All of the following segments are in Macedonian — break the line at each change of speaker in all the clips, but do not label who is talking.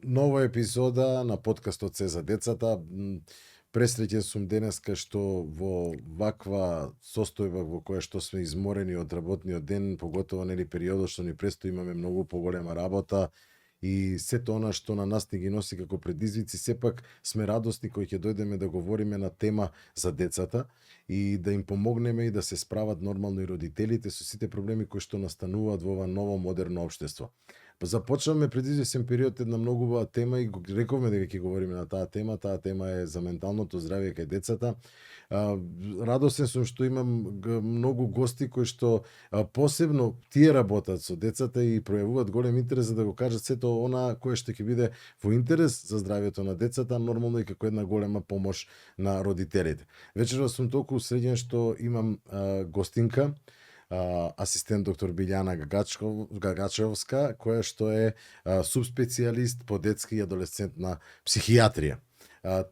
Нова епизода на подкастот Се за децата. Пресреќен сум денеска што во ваква состојба во која што сме изморени од работниот ден, поготово нели периодот што ни престои, имаме многу поголема работа и сето она што на нас ни ги носи како предизвици, сепак сме радосни кои ќе дојдеме да говориме на тема за децата и да им помогнеме и да се справат нормално и родителите со сите проблеми кои што настануваат во ова ново модерно општество. Започнавме пред извесен период една многу убава тема и рековме дека ќе говориме на таа тема. Таа тема е за менталното здравје кај децата. Радосен сум што имам многу гости кои што посебно тие работат со децата и пројавуваат голем интерес за да го кажат сето она кое што ќе биде во интерес за здравјето на децата, нормално и како една голема помош на родителите. Вечерва сум толку среќен што имам гостинка, асистент доктор Билјана Гагачевска, која што е субспецијалист по детска и адолесцентна психијатрија.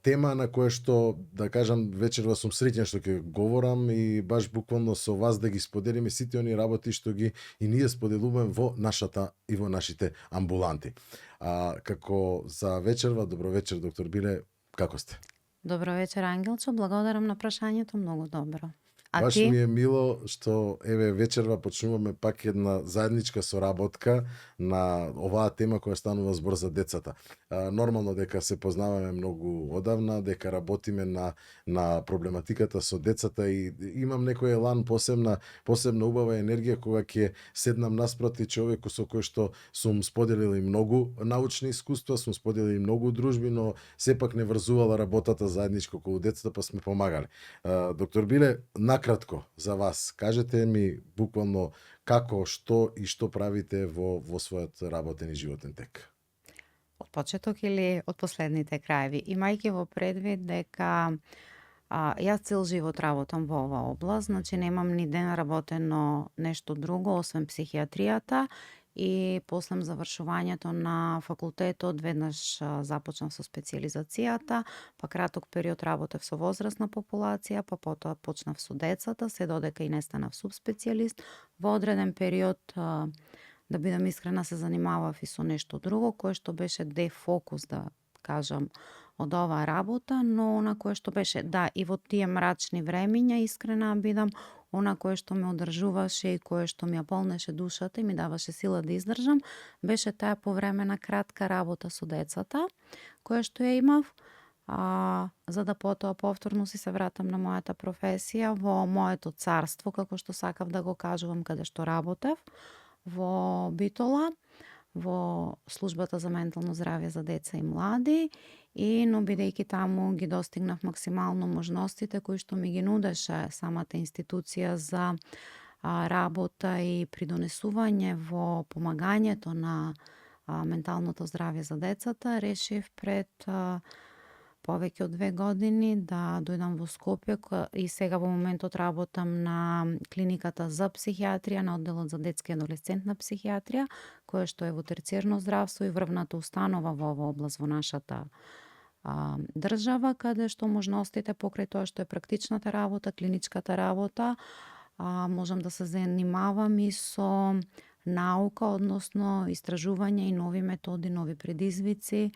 Тема на која што, да кажам, вечерва сум среќен што ќе говорам и баш буквално со вас да ги споделиме сите они работи што ги и ние споделуваме во нашата и во нашите амбуланти. Како за вечерва, добро вечер, доктор Биле, како сте?
Добро вечер, Ангелчо, благодарам на прашањето, многу добро. А
Баш
ти?
ми е мило што еве вечерва почнуваме пак една заедничка соработка на оваа тема која станува збор за децата. Нормално дека се познаваме многу одавна, дека работиме на проблематиката со децата и имам некој елан посебна убава енергија кога ќе седнам наспроти човек со кој што сум споделил и многу научни искуства, сум споделил и многу дружби, но сепак не врзувала работата заедничко околу децата, па сме помагали. Доктор Биле, накратко за вас, кажете ми буквално како, што и што правите во својот работен и животен тек.
Од почеток или од последните краеви? Имајќи во предвид дека јас цел живот работам во оваа област, значи немам ни ден работено нешто друго освен психијатријата и после завршувањето на факултетот веднаш започнав со специјализацијата, па краток период работев со возрастна популација, па потоа почнав со децата, се додека и не станав субспецијалист. Во одреден период, да бидам искрена, се занимавав и со нешто друго, кое што беше дефокус, да кажам, од оваа работа, но она кое што беше, да, и во тие мрачни времиња, искрена бидам, она кое што ме одржуваше и кое што ми ја полнеше душата и ми даваше сила да издржам, беше таа повремена кратка работа со децата, која што ја имав, за да потоа повторно си се вратам на мојата професија, во моето царство, како што сакав да го кажувам, каде што работев, во Битола, во службата за ментално здравје за деца и млади, но бидејќи таму ги достигнав максимално можностите кои што ми ги нудеше самата институција за работа и придонесување во помагањето на менталното здравје за децата, решив пред повеќе од 2 години да дојдам во Скопје и сега во моментот работам на клиниката за психијатрија, на одделот за детска и адолесцентна психијатрија, која што е во терцијерно здравство и врвната установа во оваа област во нашата држава, каде што можностите покрај тоа што е практичната работа, клиничката работа, можам да се занимавам и со наука, односно истражување и нови методи, нови предизвици,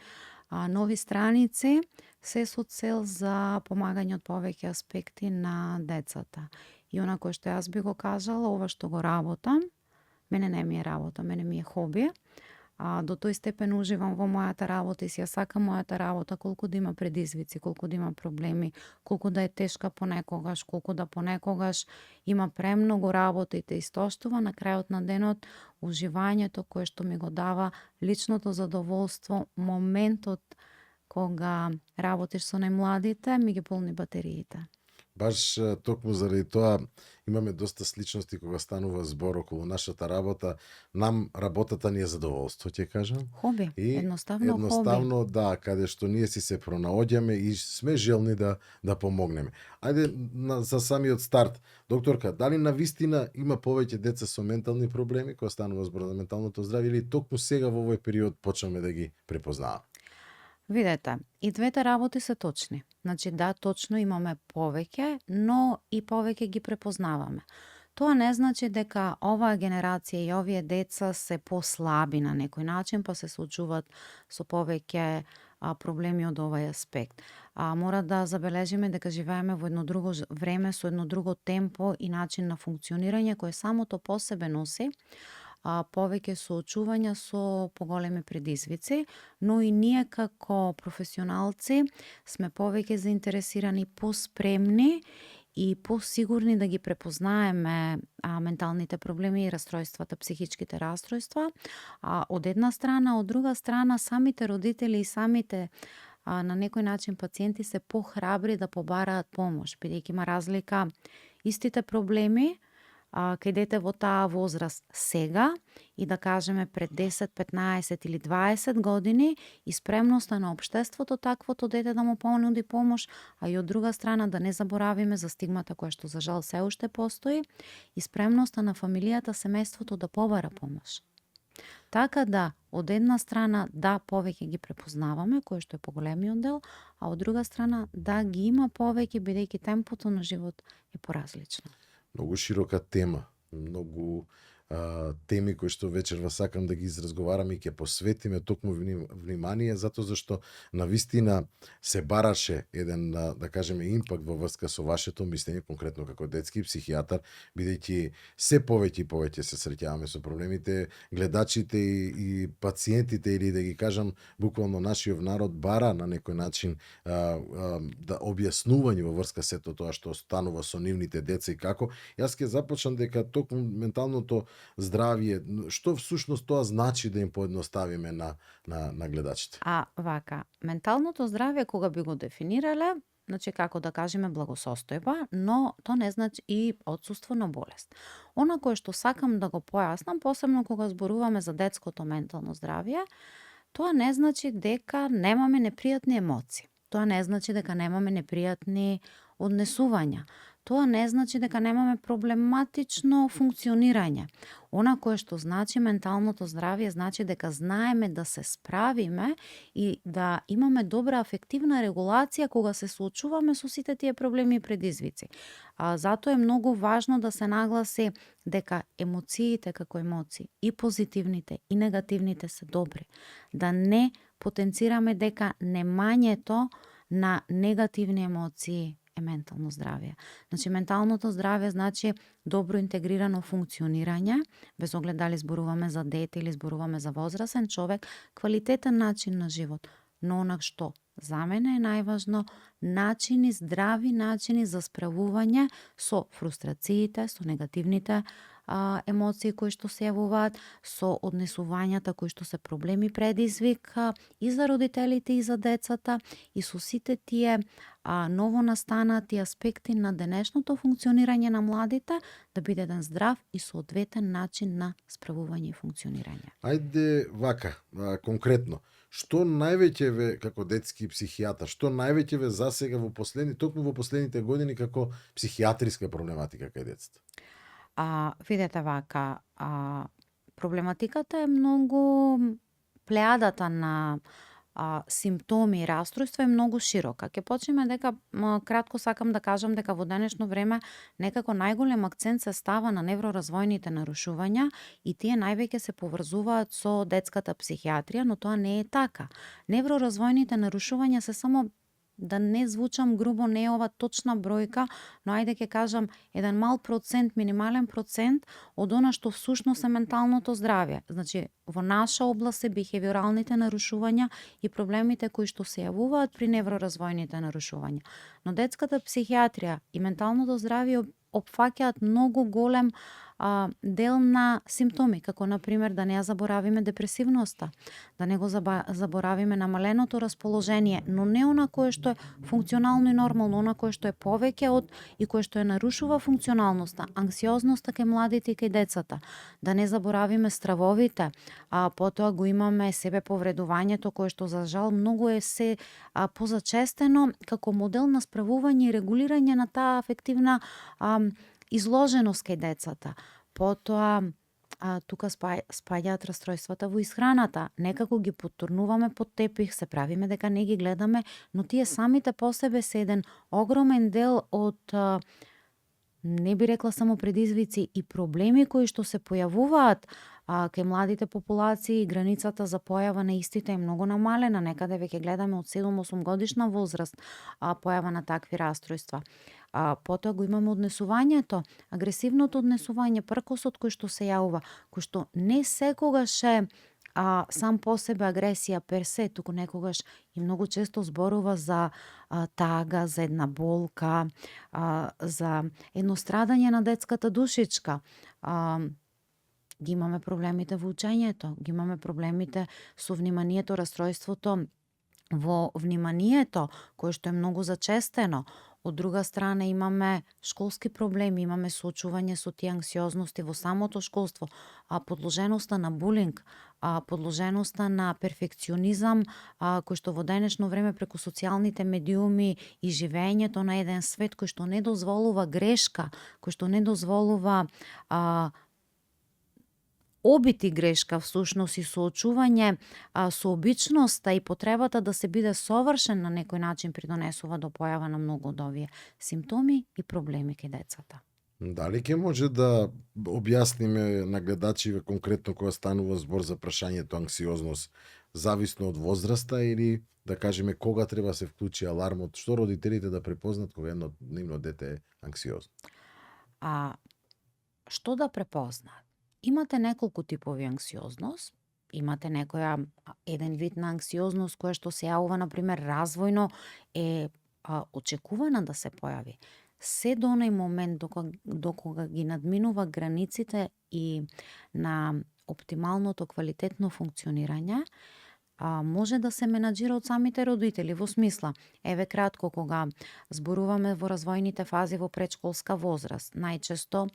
нови страници, се со цел за помагање од повеќе аспекти на децата. И она кое што јас би го кажала, ова што го работам, мене не ми е работа, мене ми е хоби. До тој степен уживам во мојата работа и си ја сакам мојата работа, колку да има предизвици, колку да има проблеми, колку да е тешка понекогаш, колку да понекогаш има премногу работа и те истоштува, на крајот на денот уживањето кое што ми го дава личното задоволство, моментот кога работиш со најмладите, ми ги полни батериите.
Баш токму заради тоа имаме доста сличности кога станува збор околу нашата работа. Нам работата ни е задоволство, ќе кажам.
Хоби, едноставно хоби.
Едноставно, да, каде што ние си се пронаоѓаме и сме желни да помогнеме. Ајде за самиот старт. Докторка, дали на вистина има повеќе деца со ментални проблеми кога станува збор за менталното здравје или токму сега во овој период почнаме да ги препознаваме?
Видете, и двете работи се точни. Значи да, точно имаме повеќе, но и повеќе ги препознаваме. Тоа не значи дека оваа генерација и овие деца се послаби на некој начин, па се соочуваат со повеќе проблеми од овај аспект. Мора да забележиме дека живееме во едно друго време со едно друго темпо и начин на функционирање кој самото по себе носи повеќе соочувања со поголеми предизвици, но и ние како професионалци сме повеќе заинтересирани, поспремни и посигурни да ги препознаеме менталните проблеми и растројствата, психичките растројства. Од една страна, од друга страна, самите родители и самите на некој начин пациенти се похрабри да побараат помош, бидејќи има разлика истите проблеми кај дете во таа возраст сега и да кажеме пред 10, 15 или 20 години и спремноста на општеството таквото дете да му понуди помош, а и од друга страна да не заборавиме за стигмата која што за жал се уште постои и спремноста на фамилијата, семејството да побара помош. Така да, од една страна да повеќе ги препознаваме, кој што е поголемиот дел, а од друга страна да ги има повеќе бидејќи темпото на живот е поразлично.
Многу широка тема, многу теми кои што вечерва сакам да ги изразговараме и ќе посветиме токму внимание, затоа зашто навистина се бараше еден, да кажеме, импакт во врска со вашето мислење, конкретно како детски психијатар, бидејќи се повеќе и повеќе се среќаваме со проблемите, гледачите и пациентите, или да ги кажам, буквално нашиот народ бара на некој начин да објаснување во врска сето тоа што станува со нивните деца и како. Јас ќе започнам дека токму менталното здравје, што всушност тоа значи да им поедноставиме на гледачите?
Вака, менталното здравје кога би го дефинирале, значи како да кажеме благосостојба, но тоа не значи и отсуство на болест. Она кое што сакам да го појаснам, посебно кога зборуваме за детското ментално здравје, тоа не значи дека немаме непријатни емоции. Тоа не значи дека немаме непријатни однесувања. Тоа не значи дека немаме проблематично функционирање. Она кое што значи менталното здравје значи дека знаеме да се справиме и да имаме добра афективна регулација кога се соочуваме со сите тие проблеми и предизвици. Затоа е многу важно да се нагласи дека емоциите како емоции, и позитивните и негативните се добри. Да не потенцираме дека немањето на негативни емоции е ментално здравје. Значи, менталното здравје значи добро интегрирано функционирање, без оглед дали зборуваме за дете или зборуваме за возрасен човек, квалитетен начин на живот. Но онак што за мене е најважно, здрави начини за справување со фрустрациите, со негативните емоции кои што се јавуваат, со однесувањата кои што се проблеми предизвик и за родителите и за децата и со сите тие новонастанати аспекти на денешното функционирање на младите да биде еден здрав и соодветен начин на справување и функционирање.
Ајде вака, конкретно, што највеќе ве како детски психијатар, што највеќе ве засега токму во последните години како психијатриска проблематика кај децата?
Видете вака, проблематиката е многу, плеадата на симптоми и растројства е многу широка. Ќе почнеме дека кратко сакам да кажам дека во денешно време некако најголем акцент се става на невроразвојните нарушувања и тие највеќе се поврзуваат со детската психијатрија, но тоа не е така. Невроразвојните нарушувања се само, да не звучам грубо, не е ова точна бројка, но ајде ќе кажам еден мал процент, минимален процент од она што всушност е менталното здравје. Значи, во наша област се бихевиоралните нарушувања и проблемите кои што се јавуваат при невроразвојните нарушувања. Но детската психијатрија и менталното здравје опфаќаат многу голем дел на симптоми, како например да не ја заборавиме депресивноста, да не го заборавиме намаленото расположение, но не она кое што е функционално и нормално, она кое што е повеќе од и кое што е нарушува функционалноста, анксиозноста кај младите и кај децата, да не заборавиме стравовите, потоа го имаме себе повредувањето кое што за жал многу е се позачестено како модел на справување и регулирање на таа афективна изложеност кај децата. Потоа, тука спаѓаат расстройствата во исхраната. Некако ги потурнуваме под тепих, се правиме дека не ги гледаме, но тие самите по себе се еден огромен дел од не би рекла само предизвици и проблеми кои што се појавуваат кај младите популации, границата за појава на истите е многу намалена, некаде веќе гледаме од 7-8 годишна возраст појава на такви расстройства. Потоа го имаме однесувањето, агресивното однесување, пркосот кој што се јавува, кој што не секогаш е сам по себе агресија персе, туку некогаш и многу често зборува за тага, за една болка, за едно страдање на детската душичка. Ги имаме проблемите во учењето, ги имаме проблемите со вниманието, расстройството во вниманието, кое што е многу зачестено. Од друга страна имаме школски проблеми, имаме соочување со тие анксиозности во самото школство, подложеноста на булинг, подложеноста на перфекционизам, кој што во денешно време преку социјалните медиуми и живеењето на еден свет кој што не дозволува грешка, кој што не дозволува обити грешка всушност и соочување со обичноста и потребата да се биде совршен на некој начин придонесува до појава на многу од овие симптоми и проблеми кај децата.
Дали ќе може да објасниме на гледачиве конкретно кога станува збор за прашањето анксиозност, зависно од возраста или да кажеме кога треба да се вклучи алармот, што родителите да препознат кога едно нивно дете е анксиозно?
Што да препознаат? Имате неколку типови анксиозност, имате еден вид на анксиозност која што се јавува, например, развојно е очекувана да се појави. Се до оној момент докога ги надминува границите и на оптималното квалитетно функционирање, може да се менаџира од самите родители, во смисла, еве кратко, кога зборуваме во развојните фази во предшколска возраст, најчесто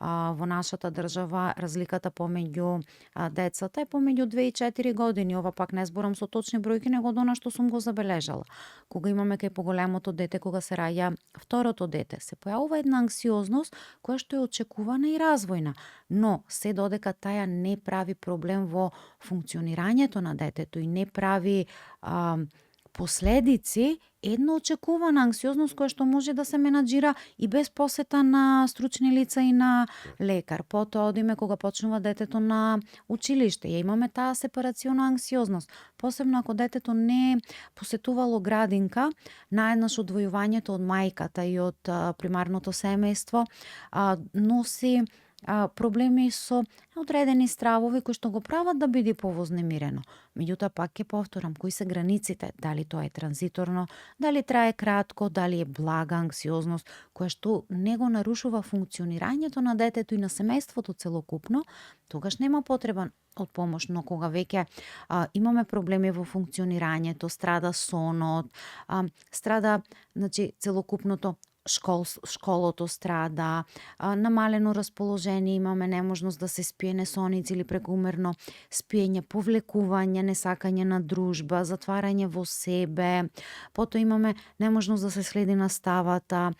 во нашата држава разликата помеѓу децата е помеѓу 2 и 4 години, ова пак не зборам со точни бројки, него од она што сум го забележала. Кога имаме кај поголемото дете, кога се раѓа второто дете, се појавува една анксиозност која што е очекувана и развојна, но се додека таја не прави проблем во функционирањето на детето и не прави последици, една очекувана анксиозност која што може да се менаџира и без посета на стручни лица и на лекар. Потоа одиме кога почнува детето на училиште, ја имаме таа сепарациона анксиозност. Посебно ако детето не посетувало градинка, наеднаш одвојувањето од мајката и од примарното семејство носи проблеми со одредени стравови кои што го прават да биде повознемирено. Меѓутоа пак ќе повторам, кои се границите, дали тоа е транзиторно, дали трае кратко, дали е блага анксиозност, која што не го нарушува функционирањето на детето и на семејството целокупно, тогаш нема потреба од помош, но кога веќе имаме проблеми во функционирањето, страда сонот, страда целокупното школото страда, намалено расположение, имаме неможност да се спие, несоници или прекумерно спиење, повлекување, несакање на дружба, затварање во себе, потоа имаме неможност да се следи наставата,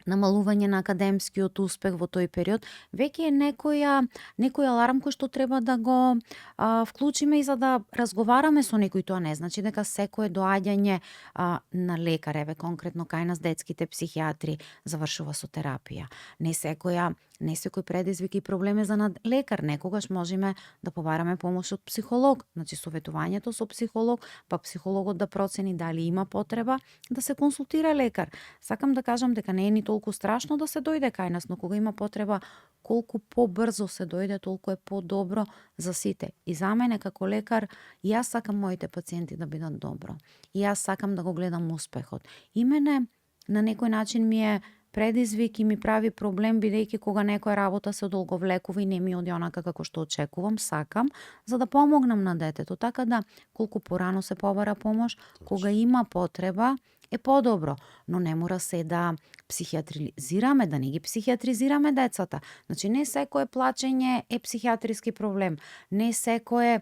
намалување на академскиот успех во тој период, веќе е некој аларм кој што треба да го вклучиме и за да разговараме со некој. Тоа не значи дека секое доаѓање на лекар, еве конкретно кај нас детските психијатри, завршува со терапија. Не секој предизвик и проблем е за лекар. Некогаш можеме да побараме помош од психолог. Значи советувањето со психолог, па психологот да процени дали има потреба да се консултира лекар. Сакам да кажам дека не е ни толку страшно да се дојде кај нас, но кога има потреба, колку побрзо се дојде, толку е подобро за сите. И за мене како лекар, и јас сакам моите пациенти да бидат добро. И јас сакам да го гледам успехот. И мене на некој начин ми е предизвик и ми прави проблем, бидејќи кога некоја работа се одолговлекува и не ми оди онака како што очекувам, сакам, за да помогнам на детето. Така да, колку порано се побара помош, кога има потреба, е подобро, но не мора се да психиатризираме, да не ги психиатризираме децата. Значи, не секое плачење е психиатриски проблем, не секое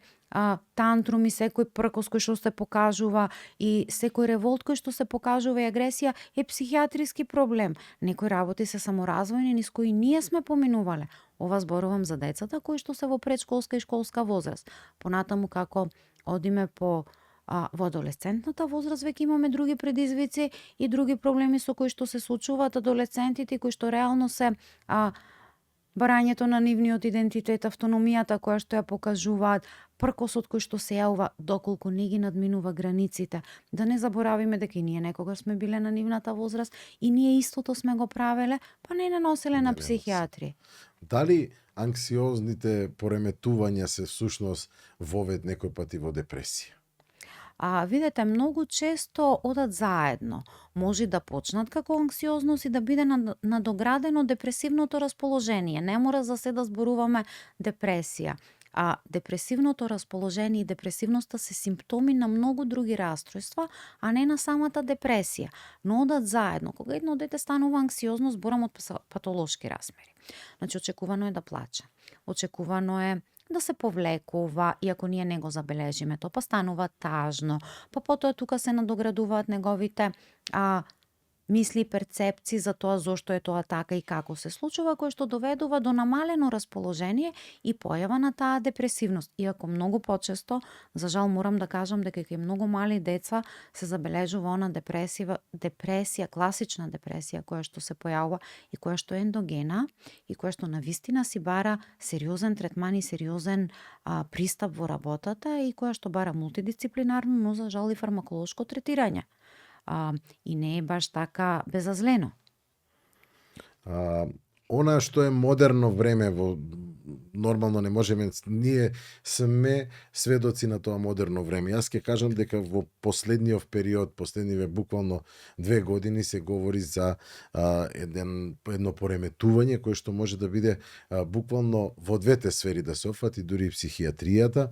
тантрум и секој пркос кој што се покажува и секој револт кој што се покажува и агресија е психиатриски проблем. Некои работи се саморазвојни низ кои ние сме поминувале. Ова зборувам за децата кои што се во предшколска и школска возраст. Понатаму како одиме по Во адолесцентната возраст веќе имаме други предизвици и други проблеми со кои што се случуваат адолесцентите, кои што реално се барањето на нивниот идентитет, автономијата која што ја покажуваат, пркосот кој што се јавува доколку не ги надминува границите. Да не заборавиме дека и ние некогаш сме биле на нивната возраст и ние истото сме го правеле, па не населе на психијатри.
Дали анксиозните пореметувања се всушност вовед некој пати во депресија?
Видете, многу често одат заедно. Може да почнат како анксиозност и да биде надоградено депресивното расположение. Не мора за се да зборуваме депресија. Депресивното расположение и депресивноста се симптоми на многу други расстройства, а не на самата депресија. Но одат заедно. Кога едно дете станува анксиозно, зборам од патолошки размери. Значи, очекувано е да плаче. Очекувано е да се повлекува, иако ние не го забележиме тоа, па станува тажно, па потоа тука се надоградуваат неговите мисли и перцепции за тоа зошто е тоа така и како се случува, кое што доведува до намалено расположение и појава на таа депресивност. Иако многу почесто, за жал морам да кажам дека кај многу мали деца се забележува она депресија, класична депресија која што се појавува и која што е ендогена и која што навистина си бара сериозен третман и сериозен пристап во работата и која што бара мултидисциплинарно, но за жал и фармаколошко третирање. И не е баш така безазлено.
Она што е модерно време, нормално не можеме, ние сме сведоци на тоа модерно време. Јас ќе кажам дека во последниот период, последниве буквално 2 години се говори за едно пореметување кое што може да биде буквално во двете сфери да се опфати, дури и психијатријата.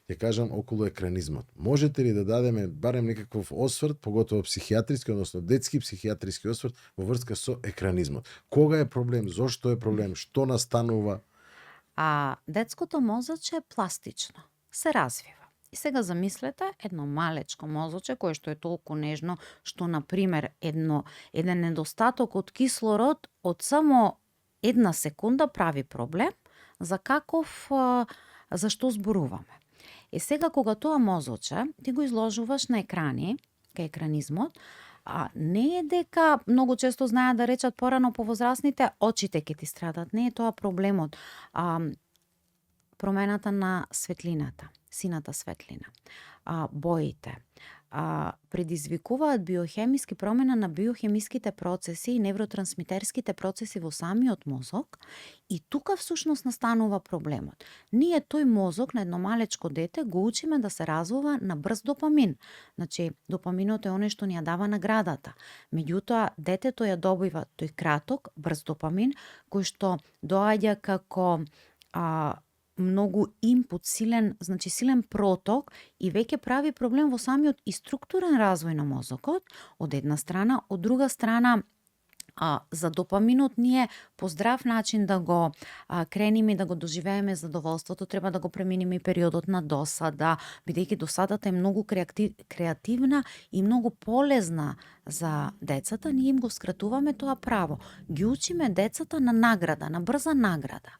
Ќе кажам околу екранизмот. Можете ли да дадеме барем некаков осврт, поготово психијатриски, односно детски психијатриски осврт во врска со екранизмот? Кога е проблем, зошто е проблем, што настанува?
Детското мозоче е пластично, се развива. И сега замислете едно малечко мозоче кое што е толку нежно, што например еден недостаток од кислород од само 1 секунда прави проблем за за што зборуваме. И сега кога тоа мозоче ти го изложуваш на екрани, кај екранизмот, не е дека многу често знаат да речат порано повозрасните, очите ќе ти страдат. Не е тоа проблемот. Промената на светлината, сината светлина, боите, предизвикуваат биохемиски промена на биохемиските процеси и невротрансмитерските процеси во самиот мозок и тука всушност настанува проблемот. Ние тој мозок на едно малечко дете го учиме да се развива на брз допамин. Значи, допаминот е оној што ни ја дава наградата. Меѓутоа, детето ја добива тој краток, брз допамин, кој што доаѓа како многу импут, силен проток и веќе прави проблем во самиот и структурен развој на мозокот, од една страна, од друга страна, за допаминот ние по здрав начин да го крениме и да го доживееме задоволството, треба да го преминиме и периодот на досада, бидејќи досадата е многу креативна и многу полезна за децата, ние им го скратуваме тоа право. Ги учиме децата на награда, на брза награда.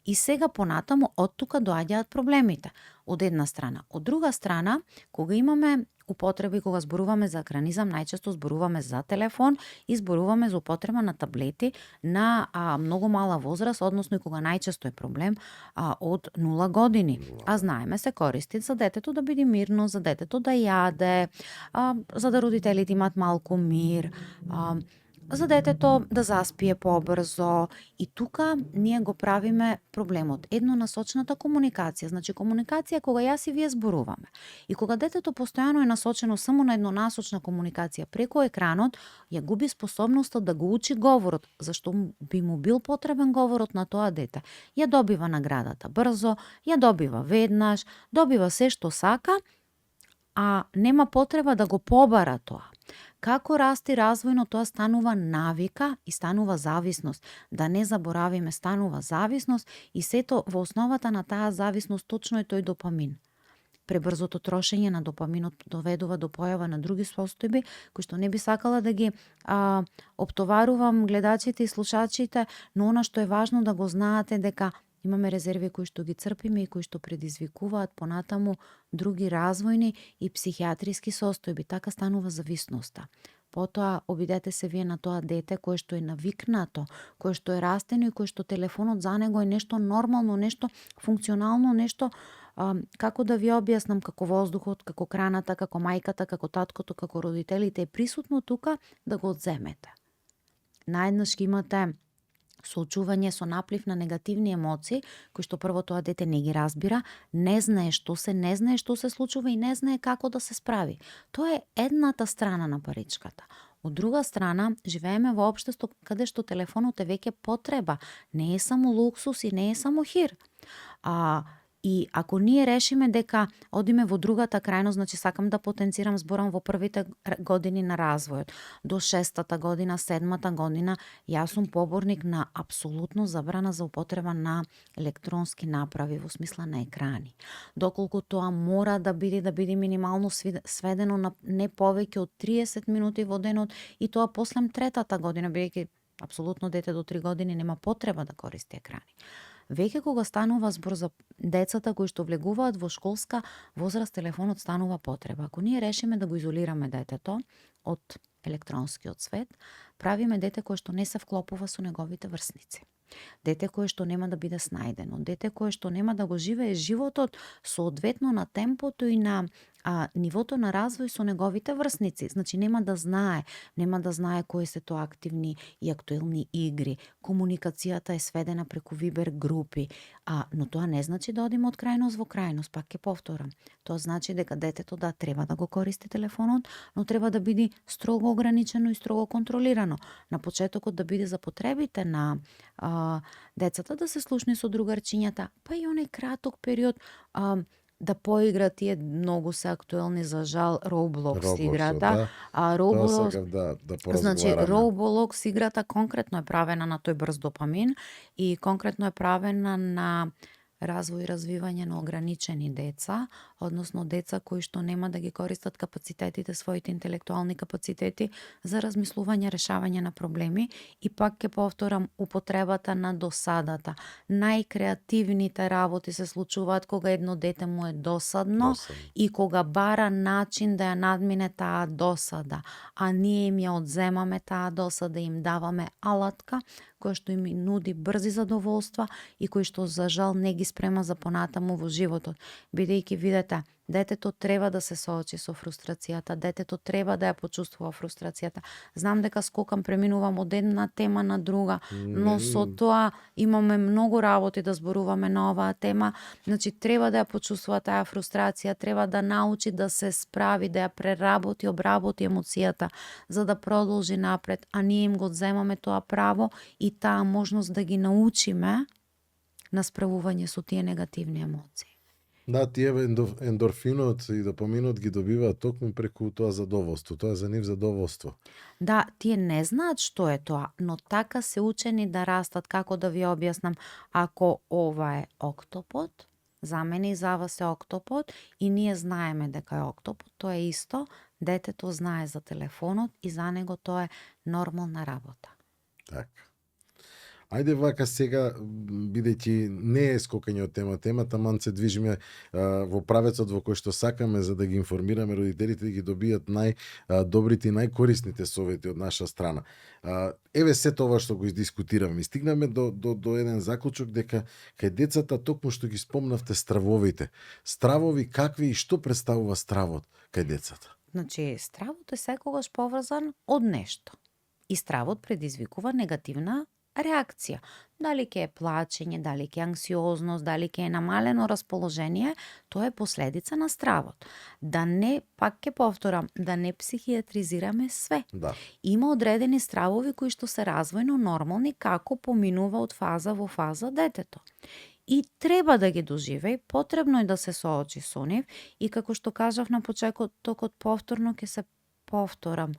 И сега понатаму од тука доаѓаат проблемите. Од една страна. Од друга страна, кога имаме употреби, кога зборуваме за екранизам, најчесто зборуваме за телефон и зборуваме за употреба на таблети на многу мала возраст, односно и кога најчесто е проблем од 0 години. Знаеме се користи за детето да биде мирно, за детето да јаде, за да родителите имат малку мир, за детето да заспие побрзо. И тука ние го правиме проблемот. Еднонасочната комуникација. Значи комуникација кога јас и вие зборуваме. И кога детето постојано е насочено само на еднонасочна комуникација преку екранот, ја губи способноста да го учи говорот. Зашто би му бил потребен говорот на тоа дете. Ја добива наградата брзо, ја добива веднаш, добива се што сака, а нема потреба да го побара тоа. Како расти развојно, тоа станува навика и станува зависност. Да не заборавиме, станува зависност и сето во основата на таа зависност точно е тој допамин. Пребрзото трошење на допаминот доведува до појава на други состојби кои што не би сакала да ги оптоварувам гледачите и слушачите, но она што е важно да го знаете дека имаме резерви кои што ги црпиме и кои што предизвикуваат понатаму други развојни и психијатриски состојби. Така станува зависноста. Потоа обидете се вие на тоа дете кое што е навикнато, кое што е растено и кое што телефонот за него е нешто нормално, нешто функционално, нешто како да ви објаснам, како воздухот, како краната, како мајката, како таткото, како родителите е присутно тука, да го одземете. Наеднаш имате соочување со наплив на негативни емоции, кои што прво тоа дете не ги разбира, не знае што се случува и не знае како да се справи. Тоа е едната страна на паричката. Од друга страна, живееме во општество каде што телефонот е веќе потреба, не е само луксус и не е само хир. И ако ние решиме дека одиме во другата крајност, значи сакам да потенцирам, зборам во првите години на развојот, до 6-та година, 7-та година, јас сум поборник на апсолутно забрана за употреба на електронски направи во смисла на екрани. Доколку тоа мора да биде минимално сведено на не повеќе од 30 минути во денот и тоа после 3-та година, бидејќи апсолутно дете до 3 години нема потреба да користи екрани. Веќе кога станува збор за децата кои што влегуваат во школска возраст, телефонот станува потреба. Ако ние решиме да го изолираме детето од електронскиот свет, правиме дете кое што не се вклопува со неговите врсници. Дете кое што нема да биде снајдено, дете кое што нема да го живее животот соодветно на темпото и на нивото на развој со неговите врсници. Значи нема да знае кои се тоа активни и актуелни игри. Комуникацијата е сведена преку Вибер групи, но тоа не значи да одиме од крајност во крајност, пак ќе повторам. Тоа значи дека детето треба да го користи телефонот, но треба да биде строго ограничено и строго контролирано. На почетокот да биде за потребите на децата да се слушни со другарчињата, па и оној краток период да поигра, тие многу се актуелни за жал Roblox играта.
Roblox, тоа да поразговараме.
Значи Roblox играта конкретно е правена на тој брз допамин и конкретно е правена на развој и развивање на ограничени деца, односно деца кои што нема да ги користат капацитетите, своите интелектуални капацитети за размислување, решавање на проблеми. И пак ќе повторам, употребата на досадата. Најкреативните работи се случуваат кога едно дете му е досадно и кога бара начин да ја надмине таа досада. А ние им ја одземаме таа досада, им даваме алатка која што им нуди брзи задоволства и кој што за жал не ги спрема за понатаму во животот. Бидејќи видете, детето треба да се соочи со фрустрацијата, детето треба да ја почувствува фрустрацијата. Знам дека скокам, преминувам од една тема на друга, но со тоа имаме многу работи да зборуваме на оваа тема. Значи треба да ја почувствува таа фрустрација, треба да научи да се справи, да ја преработи, обработи емоцијата за да продолжи напред, а ние им го земаме тоа право и таа можност да ги научиме на справување со тие негативни емоции.
Да, тие ендорфинот и допаминот ги добиваат токму преку тоа задоволство. Тоа е за нив задоволство.
Да, тие не знаат што е тоа, но така се учени да растат. Како да ви објаснам, ако ова е октопод, за мене и за вас е октопод и ние знаеме дека е октопод, тоа е исто, детето знае за телефонот и за него тоа е нормална работа.
Така. Ајде вака сега, бидејќи не е скокање од темата, ман се движиме во правецот во кој што сакаме за да ги информираме родителите да ги добијат најдобрите и најкорисните совети од наша страна. Еве се тоа што го издискутираме. Стигнаме до еден заклучок дека кај децата токму што ги спомнавте стравовите. Стравови какви и што представува стравот кај децата?
Значи, стравот е секогаш поврзан од нешто. И стравот предизвикува негативна реакција. Дали ќе е плачење, дали ќе е анксиозност, дали ќе е намалено расположение, тоа е последица на стравот. Да не, пак ќе повторам, да не психијатризираме све.
Да.
Има одредени стравови кои што се развојно нормални како поминува од фаза во фаза детето. И треба да ги доживеј, потребно е да се соочи со нив и како што кажав на почетокот повторно ќе се повторам.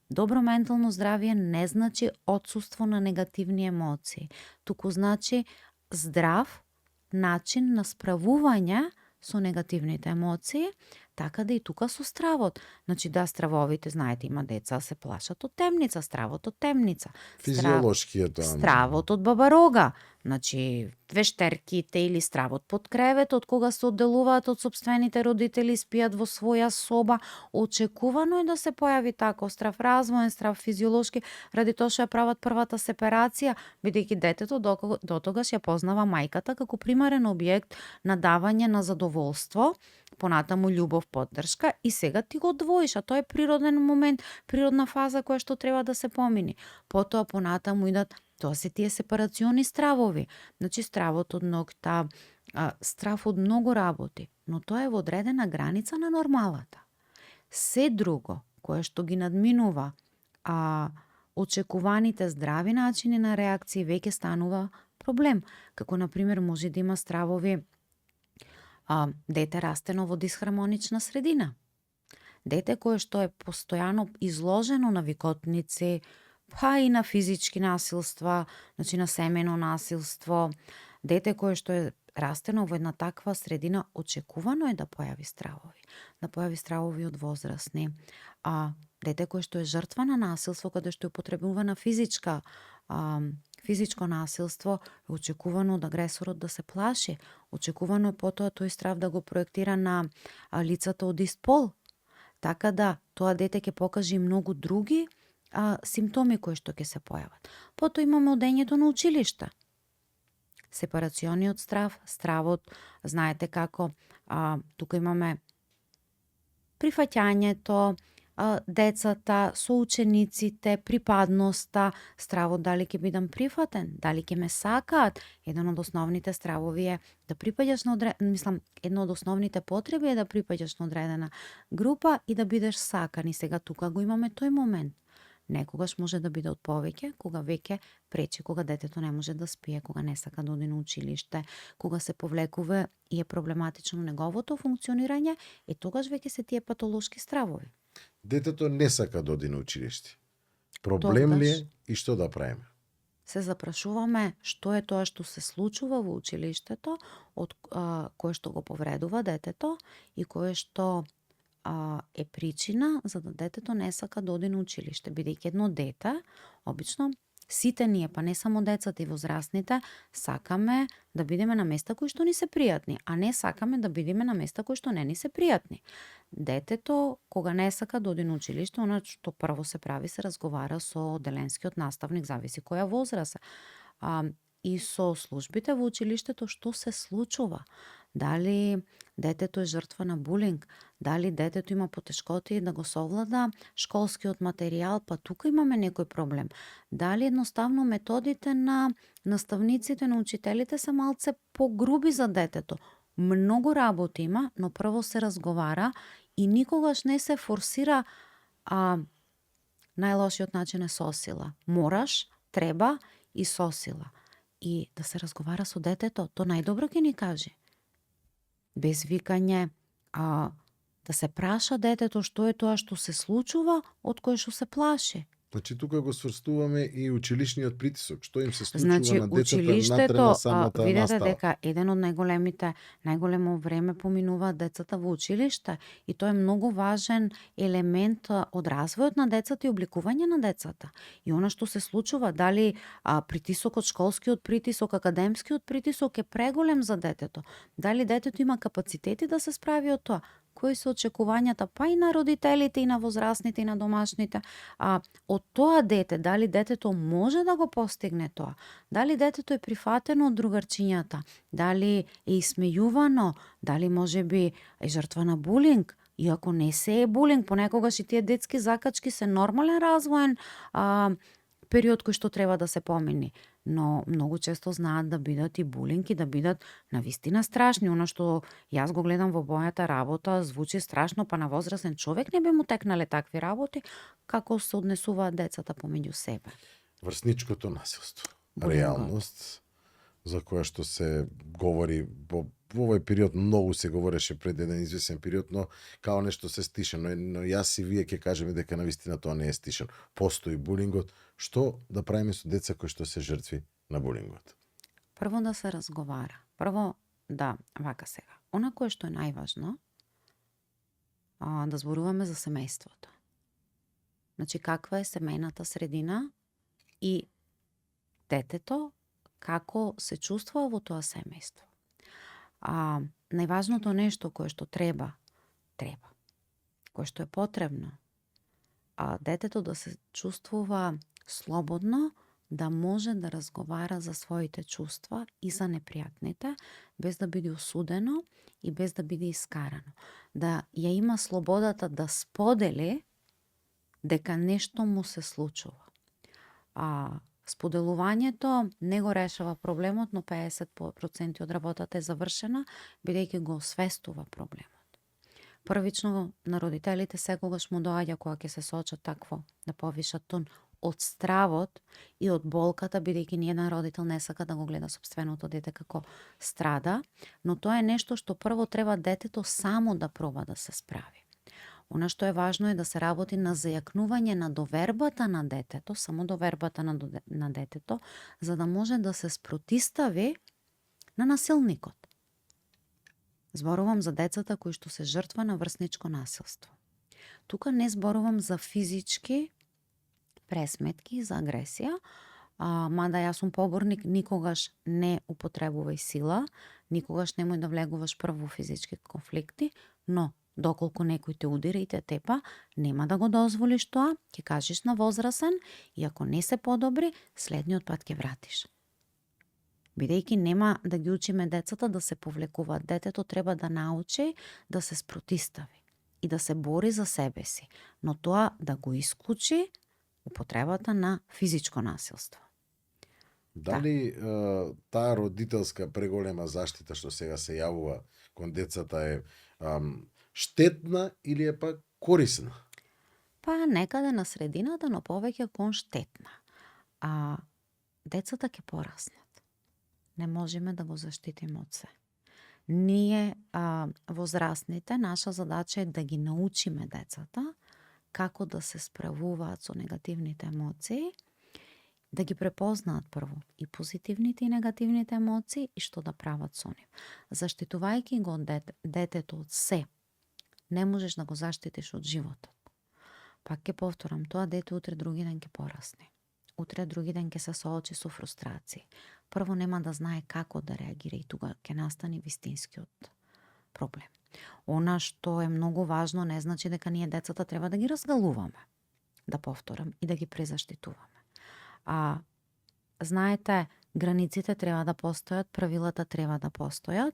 Добро ментално здравје не значи отсуство на негативни емоции, туку значи здрав начин на справување со негативните емоции, така да и тука со стравот. Значи да, стравовите, знаете, има деца се плашат од темница, стравот од темница.
Физиолошки е тоа.
Стравот од бабарога. Значи, вештерките или стравот под креветот, кога се одделуваат од сопствените родители, спијат во своја соба, очекувано е да се појави таков страв, развоен страв, физиолошки, ради тоа што ја прават првата сепарација, бидејќи детето дотогаш ја познава мајката како примарен објект на давање на задоволство, понатаму љубов, поддршка, и сега ти го одвоиш, а тоа е природен момент, природна фаза која што треба да се помини. Потоа понатаму идат, тоа се тие сепарациони стравови. Значи стравот од ноќта, страв од многу работи, но тоа е во одредена граница на нормалата. Се друго кое што ги надминува очекуваните здрави начини на реакции, веќе станува проблем. Како например може да има стравови, дете растено во дисхармонична средина. Дете кое што е постојано изложено на викотници, па и на физички насилства, значи на семено насилство. Дете кое што е растено во една таква средина, очекувано е да појави стравови. Да појави стравови од возрастни. Дете кое што е жртва на насилство, каде што е употребувана физичко насилство, е очекувано од агресорот да се плаши. Очекувано е потоа тој страв да го проектира на лицата од ист пол. Така да, тоа дете ќе покаже и многу други симптоми кои што ќе се појават. Потоа имаме одењето на училиште. Сепарациониот страв, стравот, знаете како, тука имаме прифаќањето, децата, соучениците, припадноста, стравот дали ќе бидам прифатен, дали ќе ме сакаат. Еден од основните стравови е да припаѓаш на една од основните потреби е да припаѓаш на одредена група и да бидеш сакан. И сега тука го имаме тој момент. Некогаш може да биде од повеќе, кога веќе пречи, кога детето не може да спие, кога не сака да оди на училиште, кога се повлекува и е проблематично неговото функционирање, и тогаш веќе се тие патолошки стравови.
Детето не сака да оди на училиште. Проблем ли е и што да правиме?
Се запрашуваме што е тоа што се случува во училиштето, од кое што го повредува детето и кое што е причина за да детето не сака да оди на училиште. Бидејќи едно дете, обично сите ние, па не само децата и возрастните, сакаме да бидеме на места кои што ни се пријатни, а не сакаме да бидеме на места кои што не ни се пријатни. Детето, кога не сака да оди на училиште, она што прво се прави, се разговара со одделенскиот наставник, зависи која возраст е, и со службите во училиштето што се случува. Дали детето е жртва на булинг, дали детето има потешкоти да го совлада школскиот материјал, па тука имаме некој проблем. Дали едноставно методите на наставниците, на учителите се малце погруби за детето. Многу работи има, но прво се разговара и никогаш не се форсира најлошиот начин е сосила. Мораш, треба и сосила. И да се разговара со детето, то најдобро ќе ни каже. Без викање, да се праша детето што е тоа што се случува, од кое што се плаши.
Значи тука го сврстуваме и училишниот притисок, што им се случува
Значи,
на децата
училиштето,
натре на самата
видете
настава.
дека еден од најголемо време поминуваат децата во училиште и тоа е многу важен елемент од развојот на децата и обликување на децата. И она што се случува, дали притисокот, школскиот притисок, академскиот притисок е преголем за детето, дали детето има капацитети да се справи од тоа, кои се очекувањата па и на родителите, и на возрастните, и на домашните, од тоа дете, дали детето може да го постигне тоа, дали детето е прифатено од другарчињата, дали е исмејувано, дали можеби е жртва на булинг, иако не се е булинг, понекогаш и тие детски закачки се нормален развоен период кој што треба да се помини. Но многу често знаат да бидат и булинг и да бидат навистина страшни. Оно што јас го гледам во мојата работа звучи страшно, па на возрастен човек не би му текнале такви работи, како се однесуваат децата помеѓу себе.
Врсничкото насилство.
Булингот.
Реалност за која што се говори во овој период, многу се говореше пред еден извесен период, но као нешто се стишено. Но јас и вие ќе кажеме дека навистина тоа не е стишено. Постои булингот. Што да правиме со деца кои што се жртви на булингот?
Прво да се разговара. Вака сега. Она кое што е најважно да зборуваме за семејството. Значи, каква е семејната средина и детето како се чувствува во тоа семејство. Најважното нешто кое што треба, кое што е потребно, детето да се чувствува слободно, да може да разговара за своите чувства и за непријатните, без да биде осудено и без да биде искарано. Да ја има слободата да сподели дека нешто му се случува. Споделувањето не го решава проблемот, но 50% од работата е завршена, бидејќи го освестува проблемот. Првично на родителите секогаш му доаѓа кога ќе се соочат такво да повишат тон од стравот и од болката, бидејќи ниеден родител не сака да го гледа сопственото дете како страда, но тоа е нешто што прво треба детето само да проба да се справи. Она што е важно е да се работи на зајакнување на довербата на детето, само довербата на детето, за да може да се спротистави на насилникот. Зборувам за децата кои што се жртва на врсничко насилство. Тука не зборувам за физички пресметки, за агресија, мада јас сум поборник, никогаш не употребувај сила, никогаш немој да влегуваш прво во физички конфликти, но доколку некој те удира и те тепа, нема да го дозволиш тоа, ќе кажеш на возрасен и ако не се подобри, следниот пат ќе вратиш. Бидејќи нема да ги учиме децата да се повлекуваат. Детето треба да научи да се спротистави и да се бори за себе си, но тоа да го исклучи употребата на физичко насилство.
Дали таа родителска преголема заштита што сега се јавува кон децата е штетна или е пак корисна?
Па некаде на средината, но повеќе кон штетна. Децата ќе пораснат. Не можеме да го заштитиме од се. Ние, возрастните, наша задача е да ги научиме децата како да се справуваат со негативните емоции, да ги препознаат прво и позитивните и негативните емоции и што да прават со нив. Заштитувајќи го детето од се, не можеш да го заштитиш од животот. Пак ќе повторам, тоа дете утре други ден ќе порасне. Утре други ден ќе се соочи со фрустрации. Прво нема да знае како да реагира и тука ќе настане вистинскиот проблем. Она што е многу важно не значи дека ние децата треба да ги разгалуваме. Да повторам, и да ги презаштитуваме. Знаете, границите треба да постојат, правилата треба да постојат,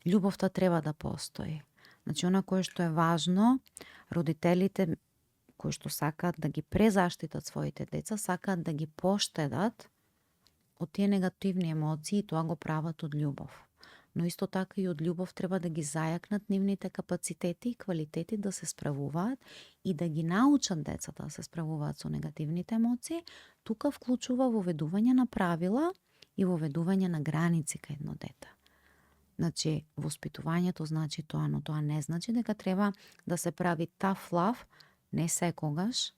љубовта треба да постои. Значи, она кое што е важно, родителите кои што сакаат да ги презаштитат своите деца, сакаат да ги поштедат од тие негативни емоции и тоа го прават од љубов. Но исто така и од љубов треба да ги зајакнат нивните капацитети и квалитети да се справуваат и да ги научат децата да се справуваат со негативните емоции. Тука вклучува воведување на правила и воведување на граници кај едно дете. Значи, воспитувањето значи тоа, но тоа не значи дека треба да се прави tough love, не секогаш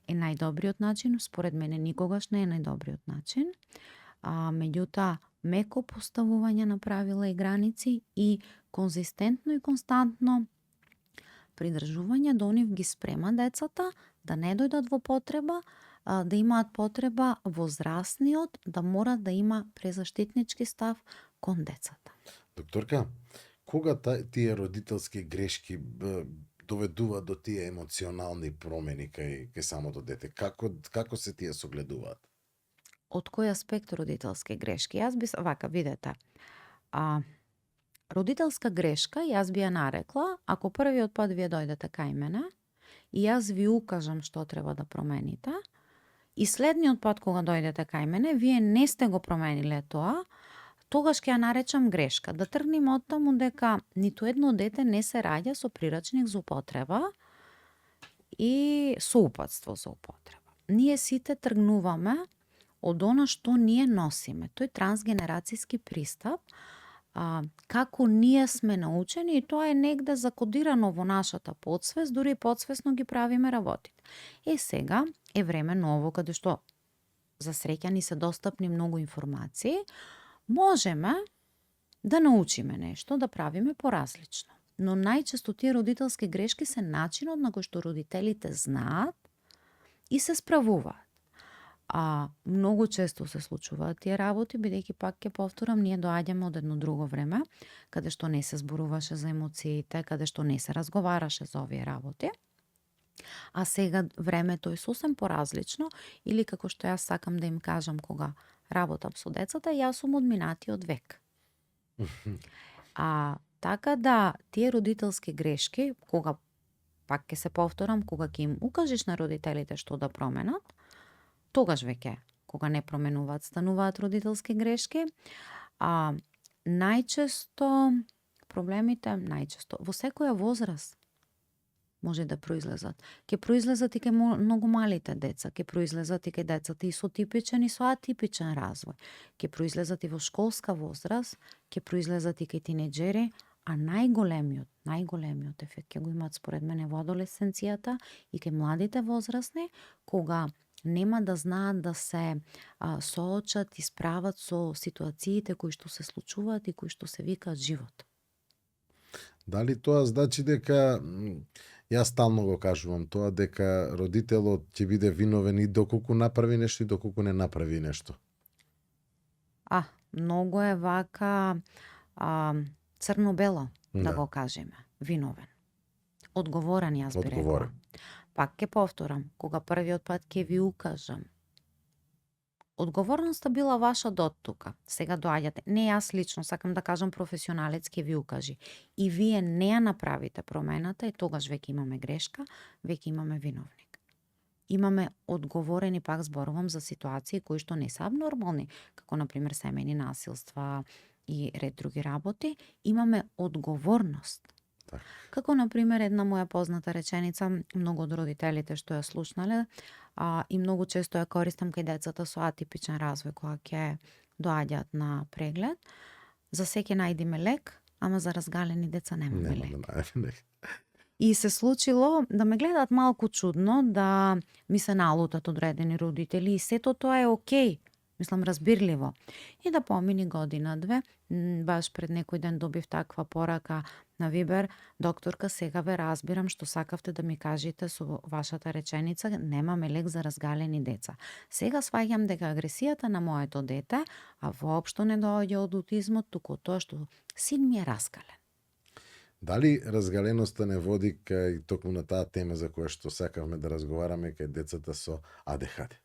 е најдобриот начин, според мене никогаш не е најдобриот начин, меѓутоа меко поставување на правила и граници и конзистентно и константно придржување до нив ги спрема децата да не дојдат во потреба, да имаат потреба возрастниот да мора да има презаштитнички став кон децата.
Докторка, кога тие родителски грешки доведува до тие емоционални промени кај самото дете? Како се тие согледуваат?
Од кој аспект родителски грешки? Јас би вака, видете. Родителска грешка, јас би ја нарекла, ако првиот пат вие дојдете кај мене и јас ви укажам што треба да промените, и следниот пат кога дојдете кај мене, вие не сте го промениле тоа, тогаш ќе ја наречам грешка. Да тргнем од таму дека ниту едно дете не се раѓа со прирачник за употреба и соупатство за употреба. Ние сите тргнуваме од она што ние носиме. Тој трансгенерацијски пристап, како ние сме научени, и тоа е негде закодирано во нашата подсвест, дури и подсвесно ги правиме работите. Сега е време ново, каде што за среќа ни се достапни многу информации, можеме да научиме нешто, да правиме поразлично. но најчесто тие родителски грешки се начинот на кој што родителите знаат и се справуваат. А многу често се случуваат тие работи, бидејќи пак ќе повторам, ние доаѓаме од едно друго време, каде што не се зборуваше за емоциите, каде што не се разговараше за овие работи. А сега времето е сосем поразлично, или како што јас сакам да им кажам кога работам со децата, јас сум од минатиот век. Така да, тие родителски грешки, кога, пак ќе се повторам, кога ќе им укажеш на родителите што да променат, тогаш веќе, кога не променуваат, стануваат родителски грешки. Најчесто, проблемите, во секоја возраст може да произлезат. Ке произлезат и ке многу малите деца, ке произлезат и ке децата и со типичен и со атипичен развој. Ке произлезат и во школска возраст, ке произлезат и ке тинеџери, а најголемиот ефект ќе го имаат според мене во адолесценцијата и ке младите возрастни, кога нема да знаат да се соочат и справат со ситуациите кои што се случуваат и кои што се викаат живот.
Дали тоа значи дека, јас стално го кажувам тоа, дека родителот ќе биде виновен и доколку направи нешто и доколку не направи нешто?
Многу е вака црно-бело, да го кажеме. Виновен. Одговорен, јас би рекла. Пак ќе повторам, кога првиот пат ќе ви укажам, одговорноста била ваша до тука. Сега доаѓате. Не јас лично, сакам да кажам професионалец ќе ви укажи. И вие не ја направите промената и тогаш веќе имаме грешка, веќе имаме виновник. Имаме одговорени, пак зборувам за ситуации кои што не се абнормални, како например семејни насилства и ред други работи, имаме одговорност. Како например една моја позната реченица, многу од родителите што ја слушнале, и многу често ја користам кај децата со атипичен развој кога ќе доаѓаат на преглед. За секи најдиме лек, ама за разгалени деца немаме лек. И се случило да ме гледаат малку чудно, да ми се налутат одредени родители и сето тоа е окей. Мислам, разбирливо. И да помини година-две, баш пред некој ден добив таква порака на Вибер: докторка, сега ве разбирам што сакавте да ми кажете со вашата реченица, немаме лек за разгалени деца. Сега сваѓам дека агресијата на моето дете, а воопшто не доаѓа од аутизмот, туку тоа што син ми е раскален.
Дали разгаленоста не води кај токму на таа тема за која што сакавме да разговараме, кај децата со АДХД?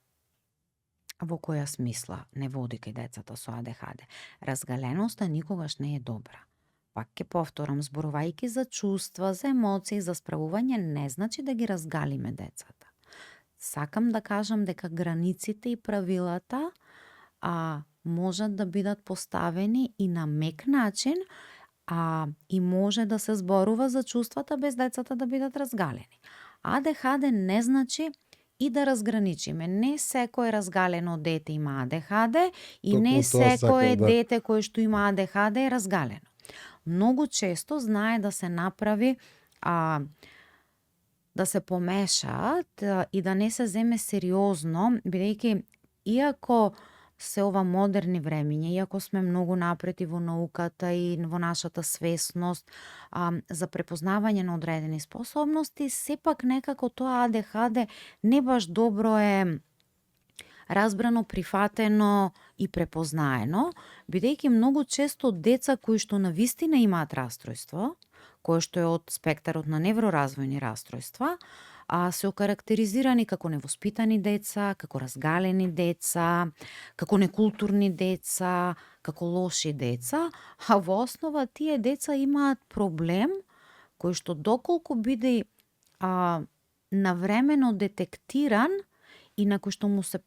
Во која смисла не води кај децата со АДХД? Разгаленоста никогаш не е добра. Пак ќе повторам, зборувајќи за чувства, за емоции, за справување, не значи да ги разгалиме децата. Сакам да кажам дека границите и правилата можат да бидат поставени и на мек начин, и може да се зборува за чувствата без децата да бидат разгалени. АДХД не значи и да разграничиме. Не секој разгалено дете има АДХД и не секој дете кој што има АДХД е разгалено. Многу често знае да се направи, да се помешаат и да не се земе сериозно, бидејќи иако се ова модерни времиња, иако сме многу напред и во науката и во нашата свесност за препознавање на одредени способности, сепак некако тоа АДХД не баш добро е разбрано, прифатено и препознаено, бидејќи многу често деца кои што навистина имаат расстройство, кој што е од спектарот на невроразвојни расстройства, се окарактеризирани како невоспитани деца, како разгалени деца, како некултурни деца, како лоши деца, а во основа тие деца имаат проблем кој што доколку биде навремено детектиран и на кој што му се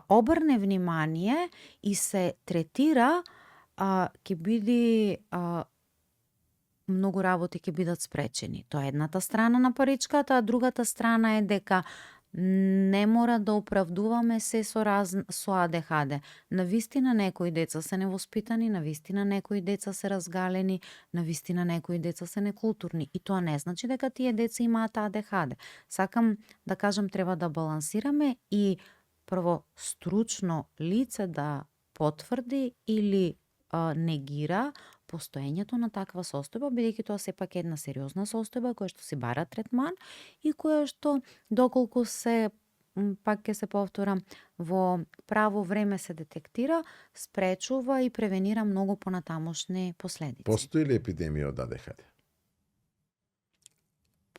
обрне внимание и се третира, ќе биде многу работи ќе бидат спречени. Тоа е едната страна на паричката, а другата страна е дека не мора да оправдуваме се со АДХД. Навистина некои деца се невоспитани, навистина некои деца се разгалени, навистина некои деца се некултурни. И тоа не значи дека тие деца имаат АДХД. Сакам да кажам, треба да балансираме и прво стручно лице да потврди или негира постоењето на таква состојба, бидејќи тоа сепак е една сериозна состојба која што си бара третман и која што доколку се пак ќе се повторам, во право време се детектира, спречува и превенира многу понатамошни последици.
Постои ли епидемија од АДХД?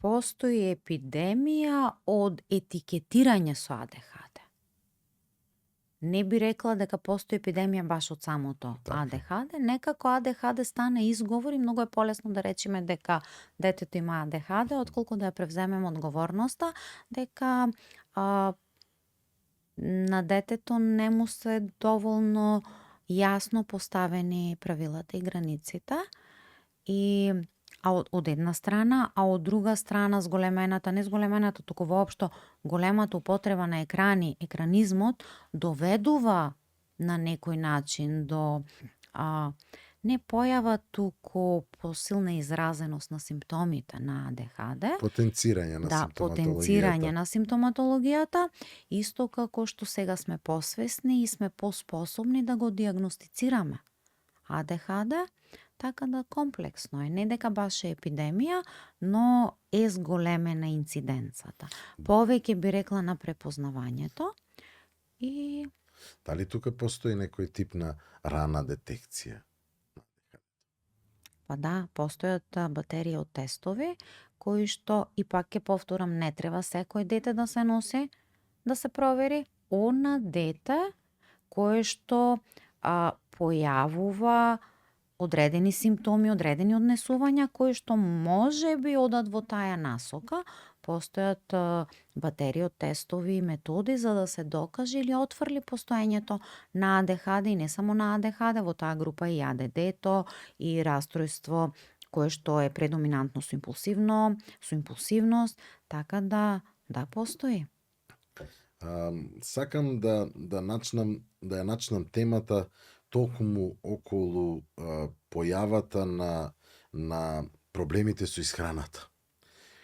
Постои епидемија од етикетирање со АДХД. Не би рекла дека постои епидемија баш од самото
Така.
АДХД. Некако АДХД стане изговор и многу е полесно да речеме дека детето има АДХД, отколку да ја превземем одговорноста, дека на детето не му се доволно јасно поставени правилата и границите. И од една страна, а од друга страна не зголемената, туку воопшто големата употреба на екрани, екранизмот доведува на некој начин до не појава, туку посилна изразеност на симптомите на АДХД.
Потенцирање на симптоматологијата.
Потенцирање на симптоматологијата, исто како што сега сме посвесни и сме поспособни да го диагностицираме АДХД, така да комплексно е. Не дека баш е епидемија, но е зголемена инциденцата. Повеќе би рекла на препознавањето и
Дали тука постои некој тип на рана детекција?
па да, постојат батерија од тестови кои што, и пак ќе повторам, не треба секој дете да се носи, да се провери. Она дете кое што појавува одредени симптоми, одредени однесувања кои што може би одат во таа насока, постојат батерија од тестови и методи за да се докаже или отфрли постоењето на АДХД и не само на АДХД, во таа група и АДД-то и расстройство кое што е предоминантно со импулсивност, така да постои.
Сакам да ја начнам темата токму околу појавата на проблемите со исхраната.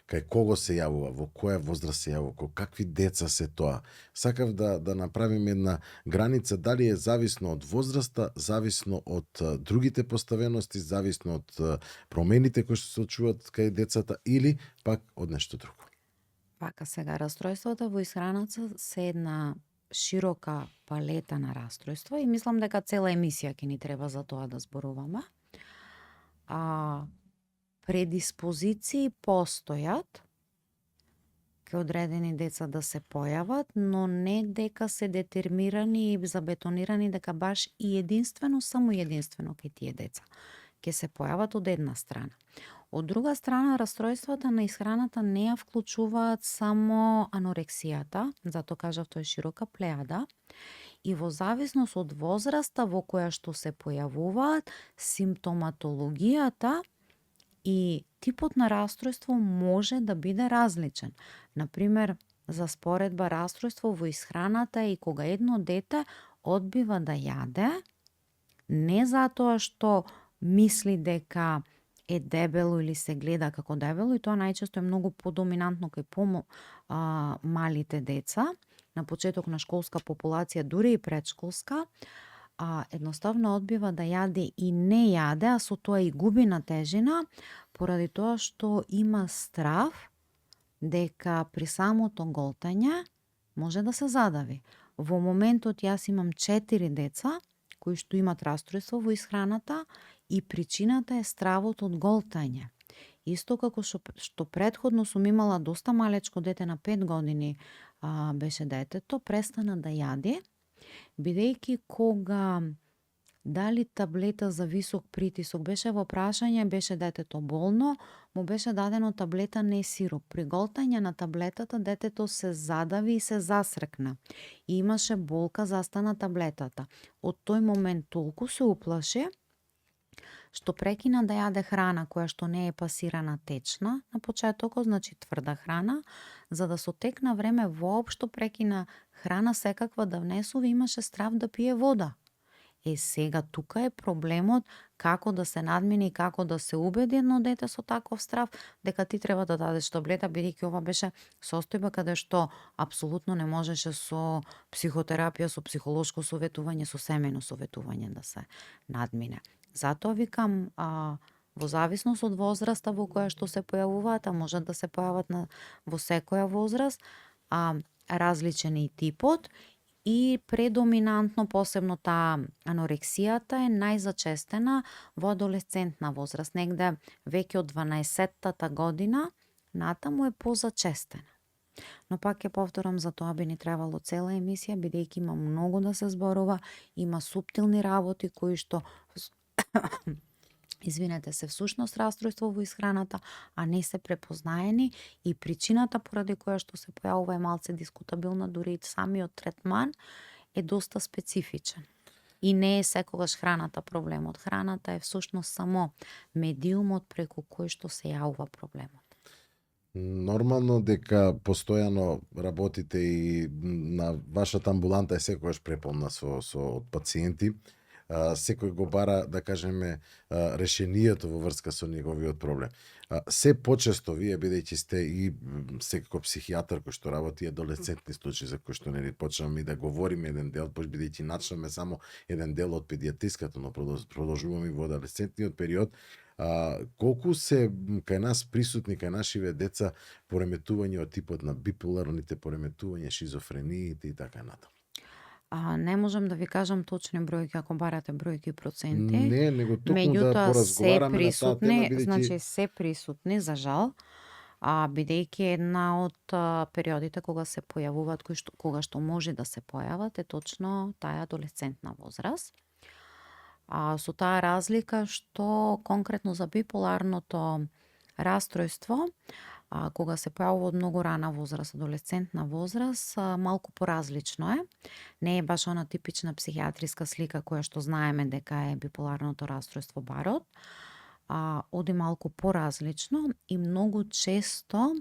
Кај кого се јавува, во која возраст се јавува, какви деца се тоа. Сакав да направим една граница, дали е зависно од возраста, зависно од другите поставености, зависно од промените кои што се очуваат кај децата или пак од нешто друго.
Пака сега, расстройствата во исхраната се една широка палета на расстройства и мислам дека цела емисија ќе ни треба за тоа да зборуваме. Предиспозиции постојат кај одредени деца да се појават, но не дека се детермирани и забетонирани дека баш и само единствено кај тие деца ќе се појават од една страна. Од друга страна, расстройствата на исхраната не ја вклучуваат само анорексијата, затоа кажав тоа е широка плејада, и во зависност од возраста во која што се појавуваат, симптоматологијата и типот на расстройство може да биде различен. Например, за споредба, расстройство во исхраната и кога едно дете одбива да јаде, не затоа што мисли дека е дебело или се гледа како дебело, и тоа најчесто е многу подоминантно кај малите деца, на почеток на школска популација, дури и предшколска, едноставно одбива да јаде и не јаде, а со тоа и губи на тежина, поради тоа што има страв дека при самото голтање може да се задави. Во моментот јас имам 4 деца кои што имат расстройство во исхраната и причината е стравот од голтање. Исто како што претходно сум имала доста малечко дете на 5 години, беше детето, престана да јади, бидејќи кога дали таблета за висок притисок беше во прашање, беше детето болно, му беше дадено таблета не сироп. При голтање на таблетата детето се задави и се засрекна. И имаше болка, застана таблетата. Од тој момент толку се уплаши што прекина да јаде храна која што не е пасирана течна на почетокот, значи тврда храна, за да со тек на време воопшто прекина храна секаква да внесува, имаше страв да пие вода. Сега тука е проблемот како да се надмине и како да се убеди едно дете со таков страв дека ти треба да дадеш таблета, бидејќи ова беше состојба каде што апсолутно не можеше со психотерапија, со психолошко советување, со семејно советување да се надмине. Затоа викам, во зависност од возраста во која што се појавуваат, а можат да се појават во секоја возраст, различен е и типот, и предоминантно, посебно таа анорексијата е најзачестена во адолесцентна возраст. Негде веќе од 12-тата година натаму е позачестена. Но пак ќе повторам, за тоа би ни требало цела емисија, бидејќи има многу да се зборува, има суптилни работи кои што се всушност расстройство во исхраната, а не се препознаени, и причината поради која што се појавува е малце дискутабилна, дури и самиот третман е доста специфичен. И не е секогаш храната проблемот. Храната е всушност само медиумот преку кој што се јавува проблемот.
Нормално дека постојано работите и на вашата амбуланта е секогаш преполна со пациенти. Секој го бара, да кажеме, решението во врска со неговиот проблем. Се почесто вие, бидејќи сте и секако психијатар кој што работи адолесцентни случаи, за кои што нели почнеме и да говориме еден дел, бидејќи начнеме само еден дел од педијатриската, но продолжуваме и во адолесцентниот период. Колку се кај нас присутни, кај нашиве деца, пореметување од типот на биполарните пореметувања, шизофрениите и така натаму?
Не можам да ви кажам точни бројки, ако барате бројки и проценти.
Не, него токму да
Меѓутоа
поразговараме на таа тема, бидејќи
значи се присутни, за жал, бидејќи една од периодите кога се појавуваат, кога што може да се појават, е точно таа адолесцентна возраст. Со таа разлика што конкретно за биполарното расстройство, кога се појавува од многу рана возраст, адолесцентна возраст, малку поразлично е. Не е баш она типична психијатриска слика која што знаеме дека е биполарното расстройство барот. Оди малку поразлично и многу често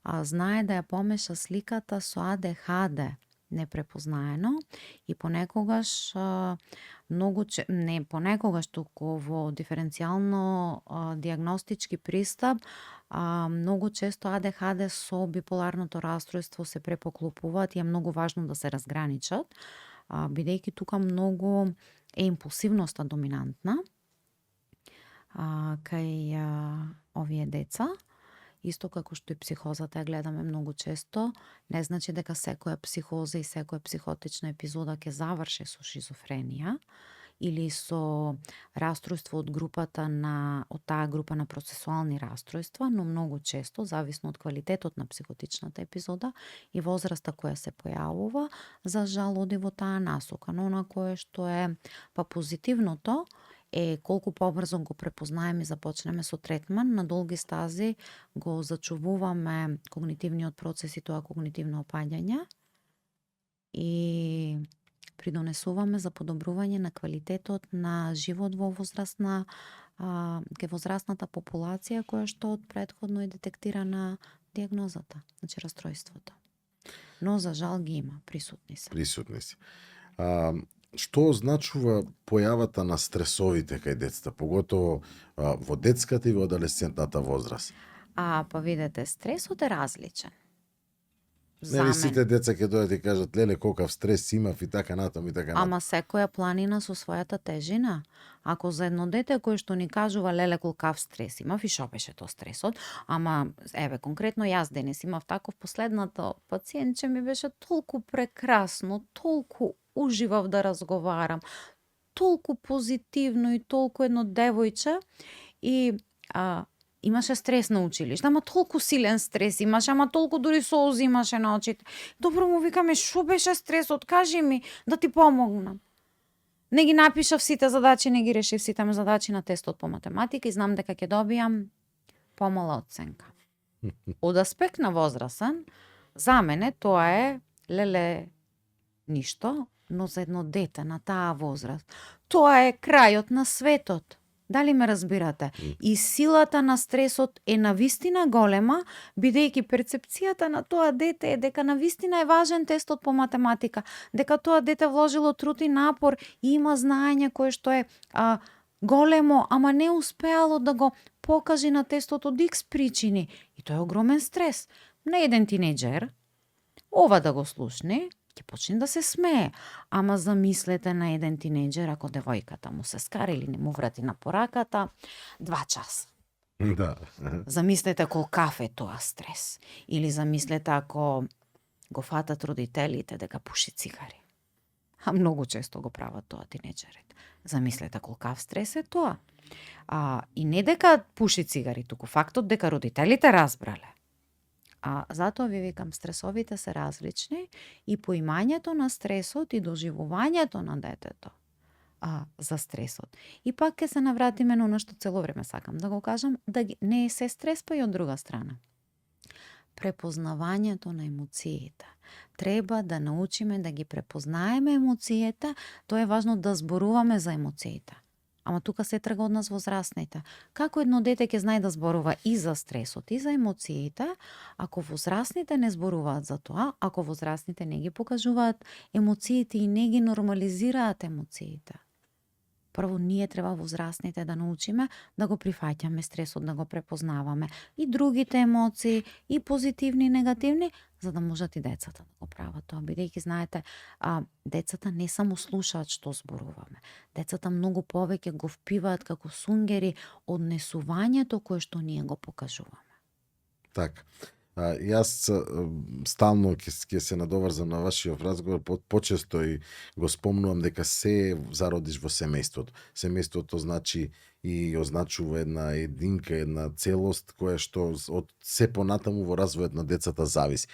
знае да ја помеша сликата со АДХД, непрепознаено, и понекогаш не понекогаш, туку во диференцијално дијагностички пристап, многу често АДХД со биполарното расстройство се препоклопуваат и е многу важно да се разграничат, бидејќи тука многу е импулсивноста доминантна кај овие деца. Исто како што и психозата ја гледаме многу често, не значи дека секоја психоза и секоја психотична епизода ќе заврши со шизофренија или со расстройство од таа група на процесуални расстройства, но многу често, зависно од квалитетот на психотичната епизода и возраста која се појавува, за жал оди во таа насока. Но она кое што е позитивното е колку побрзо го препознаеме и започнеме со третман, на долги стази го зачувуваме когнитивниот процес и тоа когнитивно опаѓање и придонесуваме за подобрување на квалитетот на живот во возрастната популација која што од претходно е детектирана дијагнозата, значи расстройството. Но за жал ги има, присутни се.
Што означува појавата на стресовите кај децата, поготово во детската и во адолесцентната возраст?
Па видете, стресот е различен.
Нели сите деца ќе дојдат и кажат, леле, колкав стрес имав и така натаму и така натаму.
Ама секоја планина со својата тежина. Ако за едно дете кој што ни кажува, леле, колкав стрес имав, и шо беше тоа стресот, ама, конкретно јас денес имав таков, последната пациентче ми беше толку прекрасно, толку уживав да разговарам, толку позитивно и толку едно девојче, и имаше стрес на училиште, ама толку силен стрес имаше, ама толку дури солзи имаше на очите. Добро, му викаме, шо беше стресот, кажи ми, да ти помогнам. Не ги напишав сите задачи, не ги решив сите задачи на тестот по математика и знам дека ќе добијам помала оценка. Од аспект на возрастен, за мене тоа е, леле, ништо, но за едно дете на таа возраст, тоа е крајот на светот. Дали ме разбирате? И силата на стресот е навистина голема, бидејќи перцепцијата на тоа дете е дека навистина е важен тестот по математика, дека тоа дете вложило труд и напор и има знаење кое што е големо, ама не успеало да го покаже на тестот од X причини. И тоа е огромен стрес. На еден тинејџер, ова да го слушне, ќе почне да се смее. Ама замислете на еден тинејџер, ако девојката му се скара или не му врати на пораката, 2 часа.
Да.
Замислете колкав е тоа стрес. Или замислете ако го фатат родителите дека пуши цигари. А многу често го прават тоа тинеџерите. Замислете колкав стрес е тоа. И не дека пуши цигари, туку фактот дека родителите разбрале. Затоа ви викам, стресовите се различни и поимањето на стресот и доживувањето на детето за стресот. И пак ќе се навратиме на оно што цело време сакам да го кажам, да не е се стрес, па и од друга страна. Препознавањето на емоциите. Треба да научиме да ги препознаеме емоциите, тоа е важно да зборуваме за емоциите. Ама тука се трга од нас возрастните. Како едно дете ќе знае да зборува и за стресот, и за емоциите, ако возрастните не зборуваат за тоа, ако возрастните не ги покажуваат емоциите и не ги нормализираат емоциите. Прво, ние треба возрастните да научиме да го прифаќаме стресот, да го препознаваме и другите емоции, и позитивни и негативни, за да можат и децата да го прават тоа. Бидејќи, знаете, децата не само слушаат што зборуваме. Децата многу повеќе го впиваат како сунгери однесувањето кое што ние го покажуваме.
Така. Јас стално ќе се надоврзам на вашиот разговор, почесто и го спомнувам дека се зародиш во семејството. Семејството значи и означува една единка, една целост која што од се понатаму во развојот на децата зависи.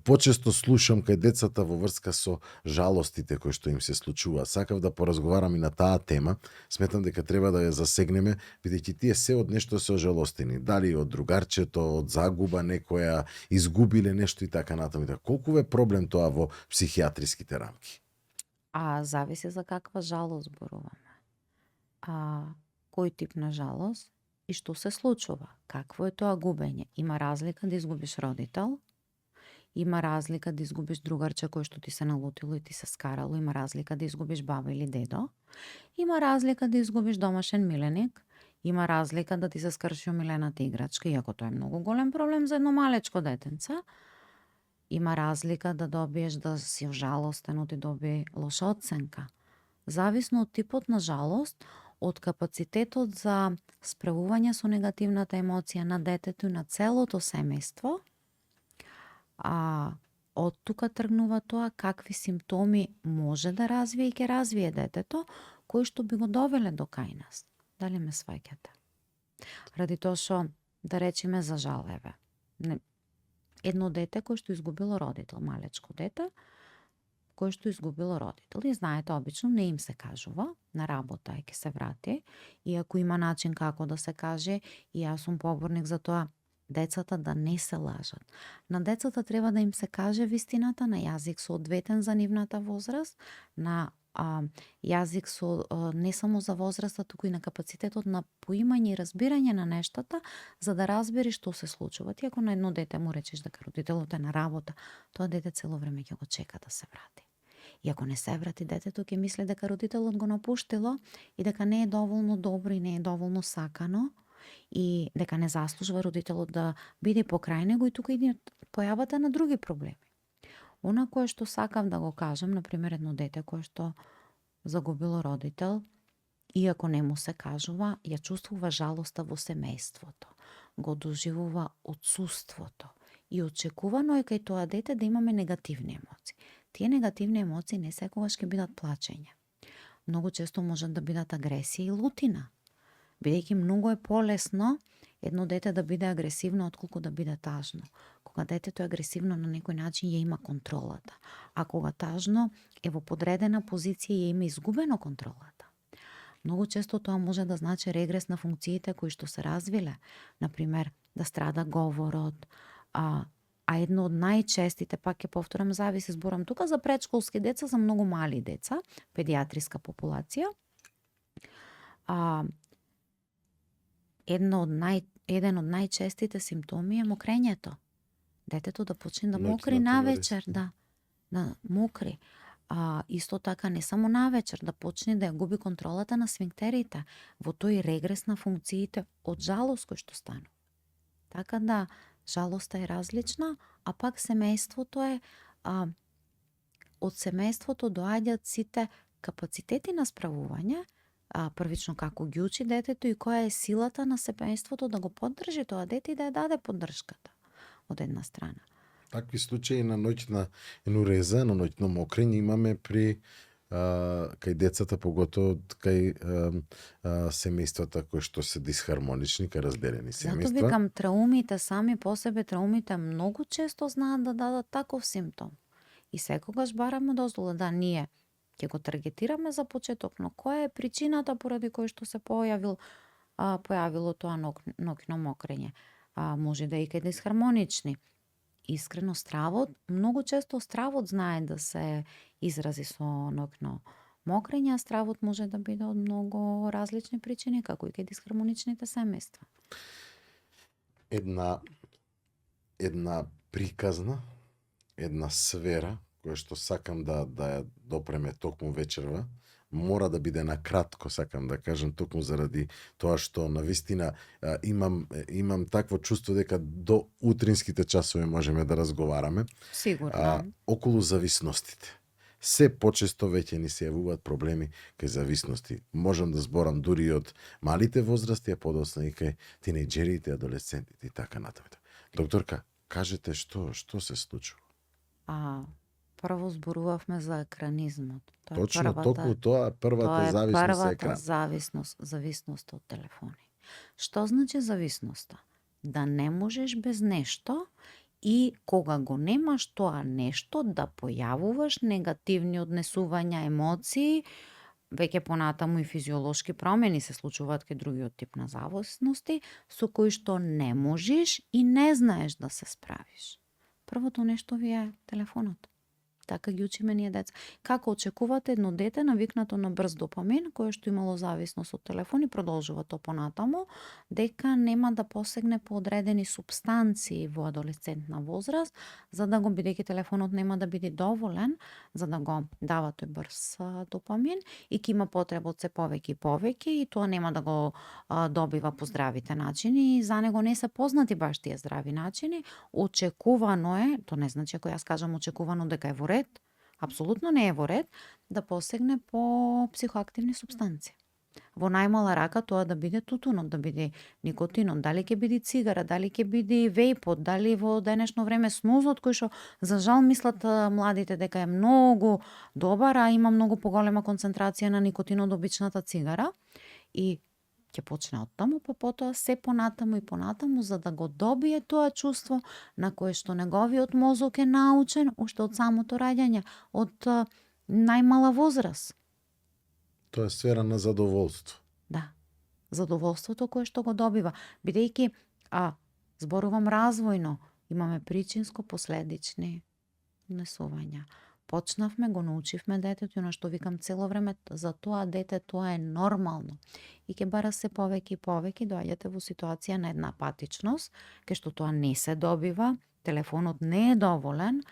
Почесто слушам кај децата во врска со жалостите кои што им се случува. Сакав да поразговарам и на таа тема. Сметам дека треба да ја засегнеме, бидејќи тие се од нешто се ожалостени. Дали од другарчето, од загуба некоја, изгубиле нешто и така натаму. Колку е проблем тоа во психијатриските рамки?
Зависи за каква жалост зборуваме. Кој тип на жалост и што се случува? Какво е тоа губење? Има разлика да изгубиш родител, има разлика да изгубиш другарче кој што ти се налутило и ти се скарало, има разлика да изгубиш баба или дедо, има разлика да изгубиш домашен миленик, има разлика да ти се скрши омилената играчка, иако тоа е многу голем проблем за едно малечко детенце. Има разлика да добиеш да си жалостен, ти доби лоша оценка. Зависно од типот на жалост, од капацитетот за справување со негативната емоција на детето и на целото семејство, од тука тргнува тоа какви симптоми може да развие и ќе развие детето, кои што би го довеле до кај нас. Дали ме сваќате? Ради тоа што, да речеме за жал, едно дете кој што изгубило родител, малечко дете, кој што изгубило родител. И знаете, обично не им се кажува, на работа ќе се врати, и ако има начин како да се каже, и јас сум поборник за тоа, децата да не се лажат. На децата треба да им се каже вистината на јазик соодветен за нивната возраст, на јазик со не само за возраста, туку и на капацитетот на поимање и разбирање на нештата, за да разбери што се случува. Ти ако на едно дете му речеш дека родителот е на работа, тоа дете цело време ќе го чека да се врати. И ако не се врати, детето ќе мисли дека родителот го напуштило и дека не е доволно добро и не е доволно сакано и дека не заслужува родителот да биде покрај него, и тука иде појавата на други проблеми. Она кое што сакам да го кажам, например, едно дете кое што загубило родител, иако не му се кажува, ја чувствува жалоста во семејството, го доживува отсуството и очекувано е кај тоа дете да имаме негативни емоции. Тие негативни емоции не секогаш ќе бидат плачење. Многу често можат да бидат агресија и лутина, бидејќи многу е полесно едно дете да биде агресивно отколку да биде тажно. Кога детето е агресивно, на некој начин ја има контролата, а кога тажно е во подредена позиција и ја има изгубено контролата. Многу често тоа може да значи регрес на функциите кои што се развиле, например да страда говорот, а едно од најчестите, пак ќе повторам, зависи, зборам тука за предшколски деца, за многу мали деца, педиатриска популација. Еден од најчестите симптоми е мокрењето. Детето да почне да мокри навечер, да мокри. Исто така не само навечер, да почне да ја губи контролата на сфинктерите, во тој регрес на функциите од жалост кој што станува. Така да, жалоста е различна, а пак семејството е од семејството доаѓаат сите капацитети на справување, првично како ги учи детето и која е силата на семејството да го поддржи тоа дете и да ја даде поддршката од една страна.
Такви случаи на ноќна енуреза, на ноќно мокрење имаме при кај децата, поготово кај семејствата кои што се дисхармонични, кај разделени
Зато
семејства.
викам, траумите сами по себе, траумите многу често знаат да дадат таков симптом. И секогаш бараме дозвола да ние ќе го таргетираме за почеток, но која е причината поради кој што се појавило тоа ноќно мокрење? Може да е и кај дисхармонични. Искрено, стравот, многу често стравот знае да се изрази со ноќно мокрење, а стравот може да биде од многу различни причини, како и кај дисхармоничните семејства.
Една приказна, една сфера која што сакам да ја допреме токму вечерва, мора да биде на кратко, сакам да кажам, токму заради тоа што навистина имам такво чувство дека до утринските часови можеме да разговараме.
Сигурно.
Околу зависностите. Се почесто веќе ни се јавуваат проблеми кај зависности. Можам да зборам дури и од малите возрасти, а подоцна и кај тинејџерите, адолесцентите и така натаму. Докторка, кажете што се случува?
Прво зборувавме за екранизмот.
Точно, токму тоа првата зависност е екран.
Зависност од телефони. Што значи зависноста? Да не можеш без нешто и кога го немаш тоа нешто да појавуваш негативни однесувања, емоции, веќе понатаму и физиолошки промени се случуваат кај другиот тип на зависности, со кои што не можеш и не знаеш да се справиш. Првото нешто ви е телефонот. Така ги учиме ние деца. Како очекувате едно дете навикнато на брз допамин, кое што имало зависност од телефон и продолжува то понатаму, дека нема да посегне по одредени супстанции во адолесцентна возраст, за да го, бидејќи телефонот нема да биде доволен, за да го дава тој брз допамин и ќе има потреба од се повеќе и повеќе и тоа нема да го добива по здравите начини и за него не се познати баш тие здрави начини. Очекувано е, то не значи ако јас кажам очекувано дека е во ред, апсолутно не е во ред, да посегне по психоактивни супстанции. Во најмала рака тоа да биде тутунот, да биде никотинот, дали ќе биде цигара, дали ќе биде вејпот, дали во денешно време снузот, кој што за жал мислат младите дека е многу добар, а има многу поголема концентрација на никотин од обичната цигара и ќе почне од таму, па потоа се понатаму и понатаму, за да го добие тоа чувство на кое што неговиот мозок е научен уште од самото раѓање, од најмала возраст.
Тоа е сфера на задоволство.
Да, задоволството кое што го добива, бидејќи зборувам развојно, имаме причинско-последични однесувања. Почнавме, го научивме детето, на што викам цело време, за тоа дете тоа е нормално. И ќе бара се повеќе и повеќе, доаѓате во ситуација на една апатичност, кај што тоа не се добива, телефонот не е доволен,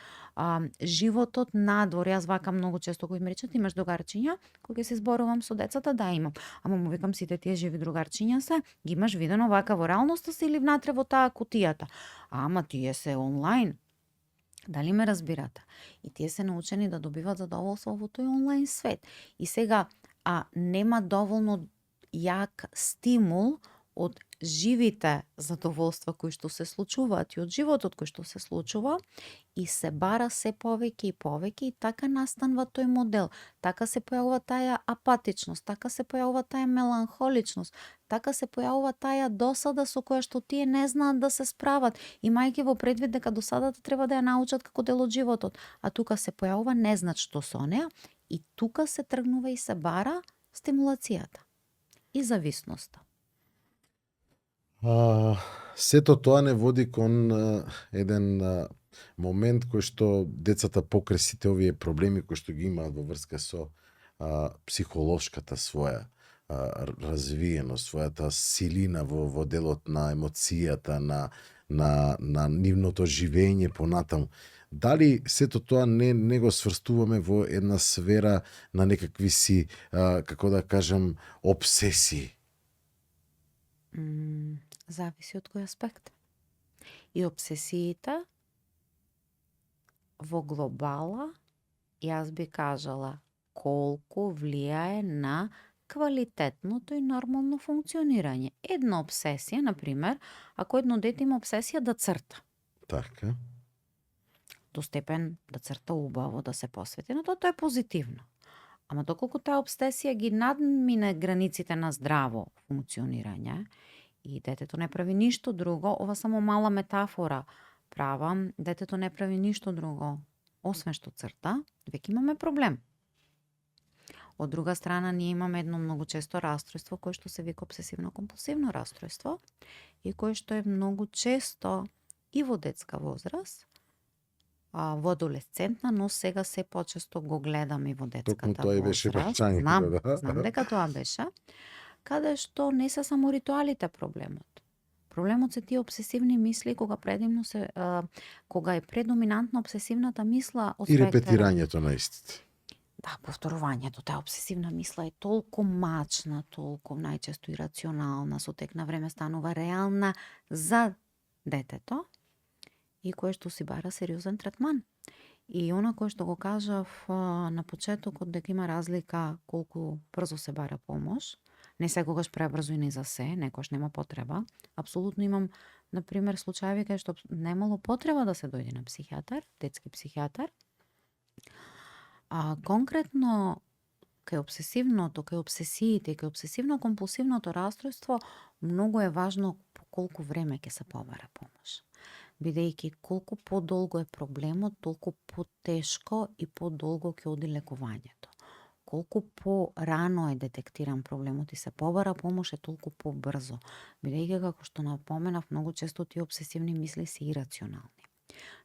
животот надвор, јас вака многу често кој ми речат имаш другарчиња, кога се зборувам со децата, да имам. Ама му викам сите тие живи другарчиња се, ги имаш видено вака во реалноста се или внатре во таа кутијата. Ама тие се онлайн. Дали ме разбирате? И тие се научени да добиват задоволство во тој онлайн свет. И сега, нема доволно јак стимул од живите задоволства кои што се случуваат и од животот кој што се случува и се бара се повеќе и повеќе и така настанува тој модел. Така се појавува таа апатичност, така се појавува таа меланхоличност, така се појавува таа досада со која што тие не знаат да се справат, имајќи во предвид дека досадата треба да ја научат како дел од животот, а тука се појавува не знаат што со неа и тука се тргнува и се бара стимулацијата и зависноста.
Сето тоа не води кон еден момент кој што децата покрај сите овие проблеми кои што ги имаат во врска со психолошката своја развиеност, својата силина во делот на емоцијата, на нивното живење понатаму. Дали сето тоа не го сврстуваме во една сфера на некакви си, како да кажам, обсесии?
Зависи од кој аспект. И обсесиите во глобала Јас би кажала колку влијае на квалитетното и нормално функционирање. Една обсесија, например, ако едно дете има обсесија да црта,
Така.
до степен да црта убаво, да се посвети, но тоа е позитивно. Ама доколку таа обсесија ги надмине границите на здраво функционирање и детето не прави ништо друго, ова само мала метафора правам, детето не прави ништо друго, освен што црта, веќе имаме проблем. Од друга страна, ние имаме едно многу често расстройство кое што се вика обсесивно-компулсивно расстройство и кое што е многу често и во детска возраст, во адолесцентна, но сега се почесто го гледаме и во детската
Токму тоа и беше
возраст.
прашањето, да.
Знам дека тоа беше. Каде што не се само ритуалите проблемот. Проблемот се тие обсесивни мисли кога предимно се кога е предоминантна обсесивната мисла од
И
спектарот.
репетирањето на истите.
Да, повторувањето, таа обсесивна мисла е толку мачна, толку најчесто ирационална, со тек на време станува реална за детето и кое што си бара сериозен третман. И она кое што го кажав на почетокот, дека има разлика колку брзо се бара помош, не секогаш пребрзо и не за се, некош нема потреба. Апсолутно имам, например, случаеви кај што немало потреба да се дојде на психијатар, детски психијатар. Конкретно кај обсесивното, кај обсесиите, кај обсесивно-компулсивното расстройство, многу е важно по колку време ќе се побара помош. Бидејќи колку подолго е проблемот, толку потешко и подолго ќе оди лекувањето. Колку порано е детектиран проблемот и се побара помош, е толку побрзо. Бидејќи, како што напоменав, многу често тие обсесивни мисли се ирационални.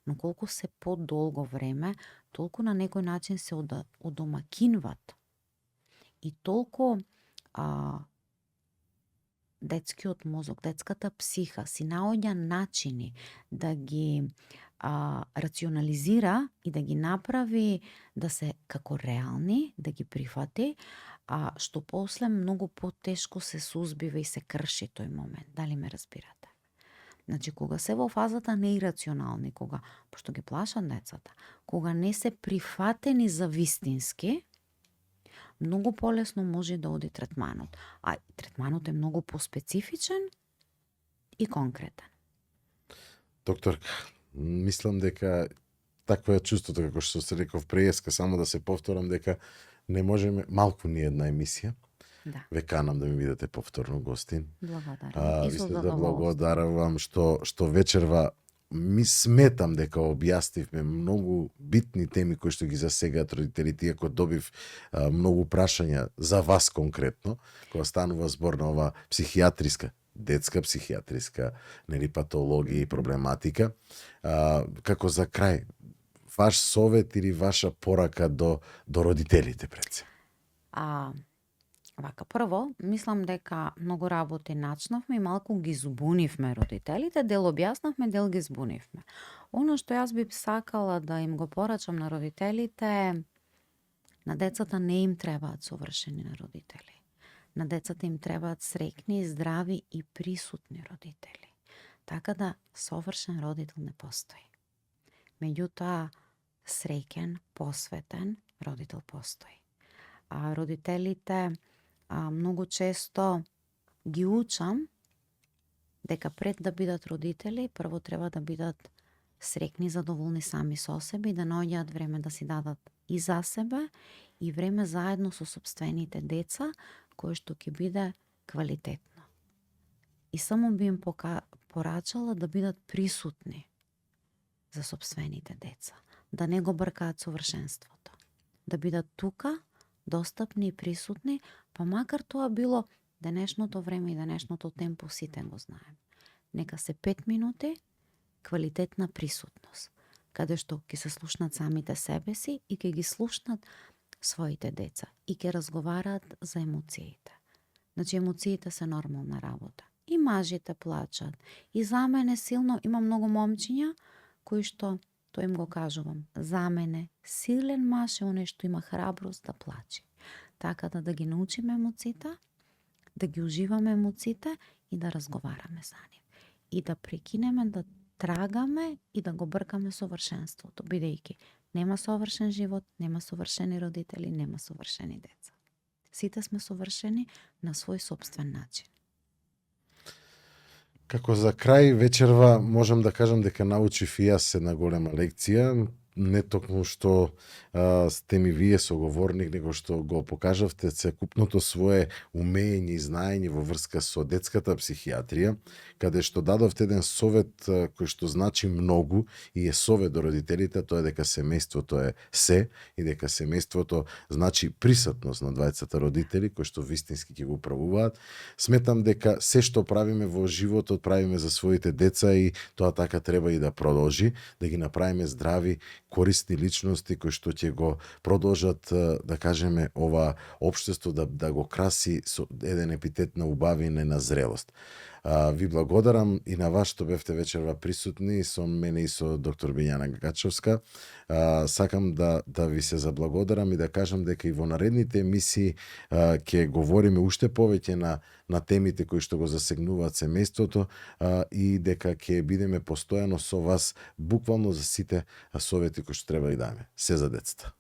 Но колку се подолго време, толку на некој начин се одомакинват и толку детскиот мозок, детската психа си наоѓа начини да ги рационализира и да ги направи да се како реални, да ги прифати, што после многу потешко се сузбива и се крши тој момент. Дали ме разбирате? Значи, кога се во фазата неирационални, кога, пошто ги плашат децата, кога не се прифатени за вистински, многу полесно може да оди третманот. А третманот е многу поспецифичен и конкретен.
Докторка, мислам дека такво е чувството, како што се реков преска, само да се повторам дека не можеме, малку ни една емисија.
Да.
Ве канам да ми бидете повторно гостин.
Благодарам.
Ви се да благодарам што вечерва ми сметам дека објаснивме многу битни теми кои што ги засегаат родителите, иако добив многу прашања за вас конкретно, кога станува збор на ова психијатриска, детска психијатриска, нели, патологија и проблематика. Како за крај, ваш совет или ваша порака до родителите пред се?
Вака, прво, мислам дека многу работи начнавме и малку ги збунивме родителите, дел објаснавме, дел ги збунивме. Оно што јас би сакала да им го порачам на родителите, на децата не им требаат совршени на родители. На децата им требаат среќни, здрави и присутни родители. Така да совршен родител не постои. Меѓутоа, среќен, посветен родител постои. А родителите многу често ги учам дека пред да бидат родители, прво треба да бидат среќни, задоволни сами со себе и да наоѓаат време да си дадат и за себе и време заедно со сопствените деца, кое што ќе биде квалитетно. И само би им порачала да бидат присутни за сопствените деца, да не го бркаат совршенството, да бидат тука, достапни и присутни, па макар тоа било денешното време и денешното темпо, сите го знаем. Нека се 5 минути квалитетна присутност, каде што ќе се слушнат самите себе си и ќе ги слушнат своите деца и ќе разговараат за емоциите. Значи, емоциите се нормална работа. И мажите плачат. И за мене силно, има многу момчиња кои што, тоа им го кажувам, за мене силен маж е оној што има храброст да плаче. Така да ги научиме емоциите, да ги уживаме емоциите и да разговараме за нив. И да прекинеме да трагаме и да го бркаме совршенството, бидејќи нема совршен живот, нема совршени родители, нема совршени деца. Сите сме совршени на свој сопствен начин.
Како за крај вечерва можам да кажам дека научив и јас една голема лекција, не токму што сте ми вие соговорник, него што го покажавте целокупното свое умење и знаење во врска со детската психијатрија, каде што дадовте еден совет кој што значи многу и е совет до родителите, тоа е дека семејството е се и дека семејството значи присутност на двајцата родители кои што вистински ќе го правуваат. Сметам дека се што правиме во животот правиме за своите деца и тоа така треба и да продолжи, да ги направиме здрави, корисни личности кои што ќе го продолжат, да кажеме, ова општество да го краси со еден епитет на убавина и на зрелост. Ви благодарам и на вас што бевте вечерва присутни со мене и со доктор Билјана Гачовска. Сакам да ви се заблагодарам и да кажам дека и во наредните емисии ќе говориме уште повеќе на темите кои што го засегнуваат семејството и дека ќе бидеме постојано со вас буквално за сите совети кои што треба да даме. Се за децата.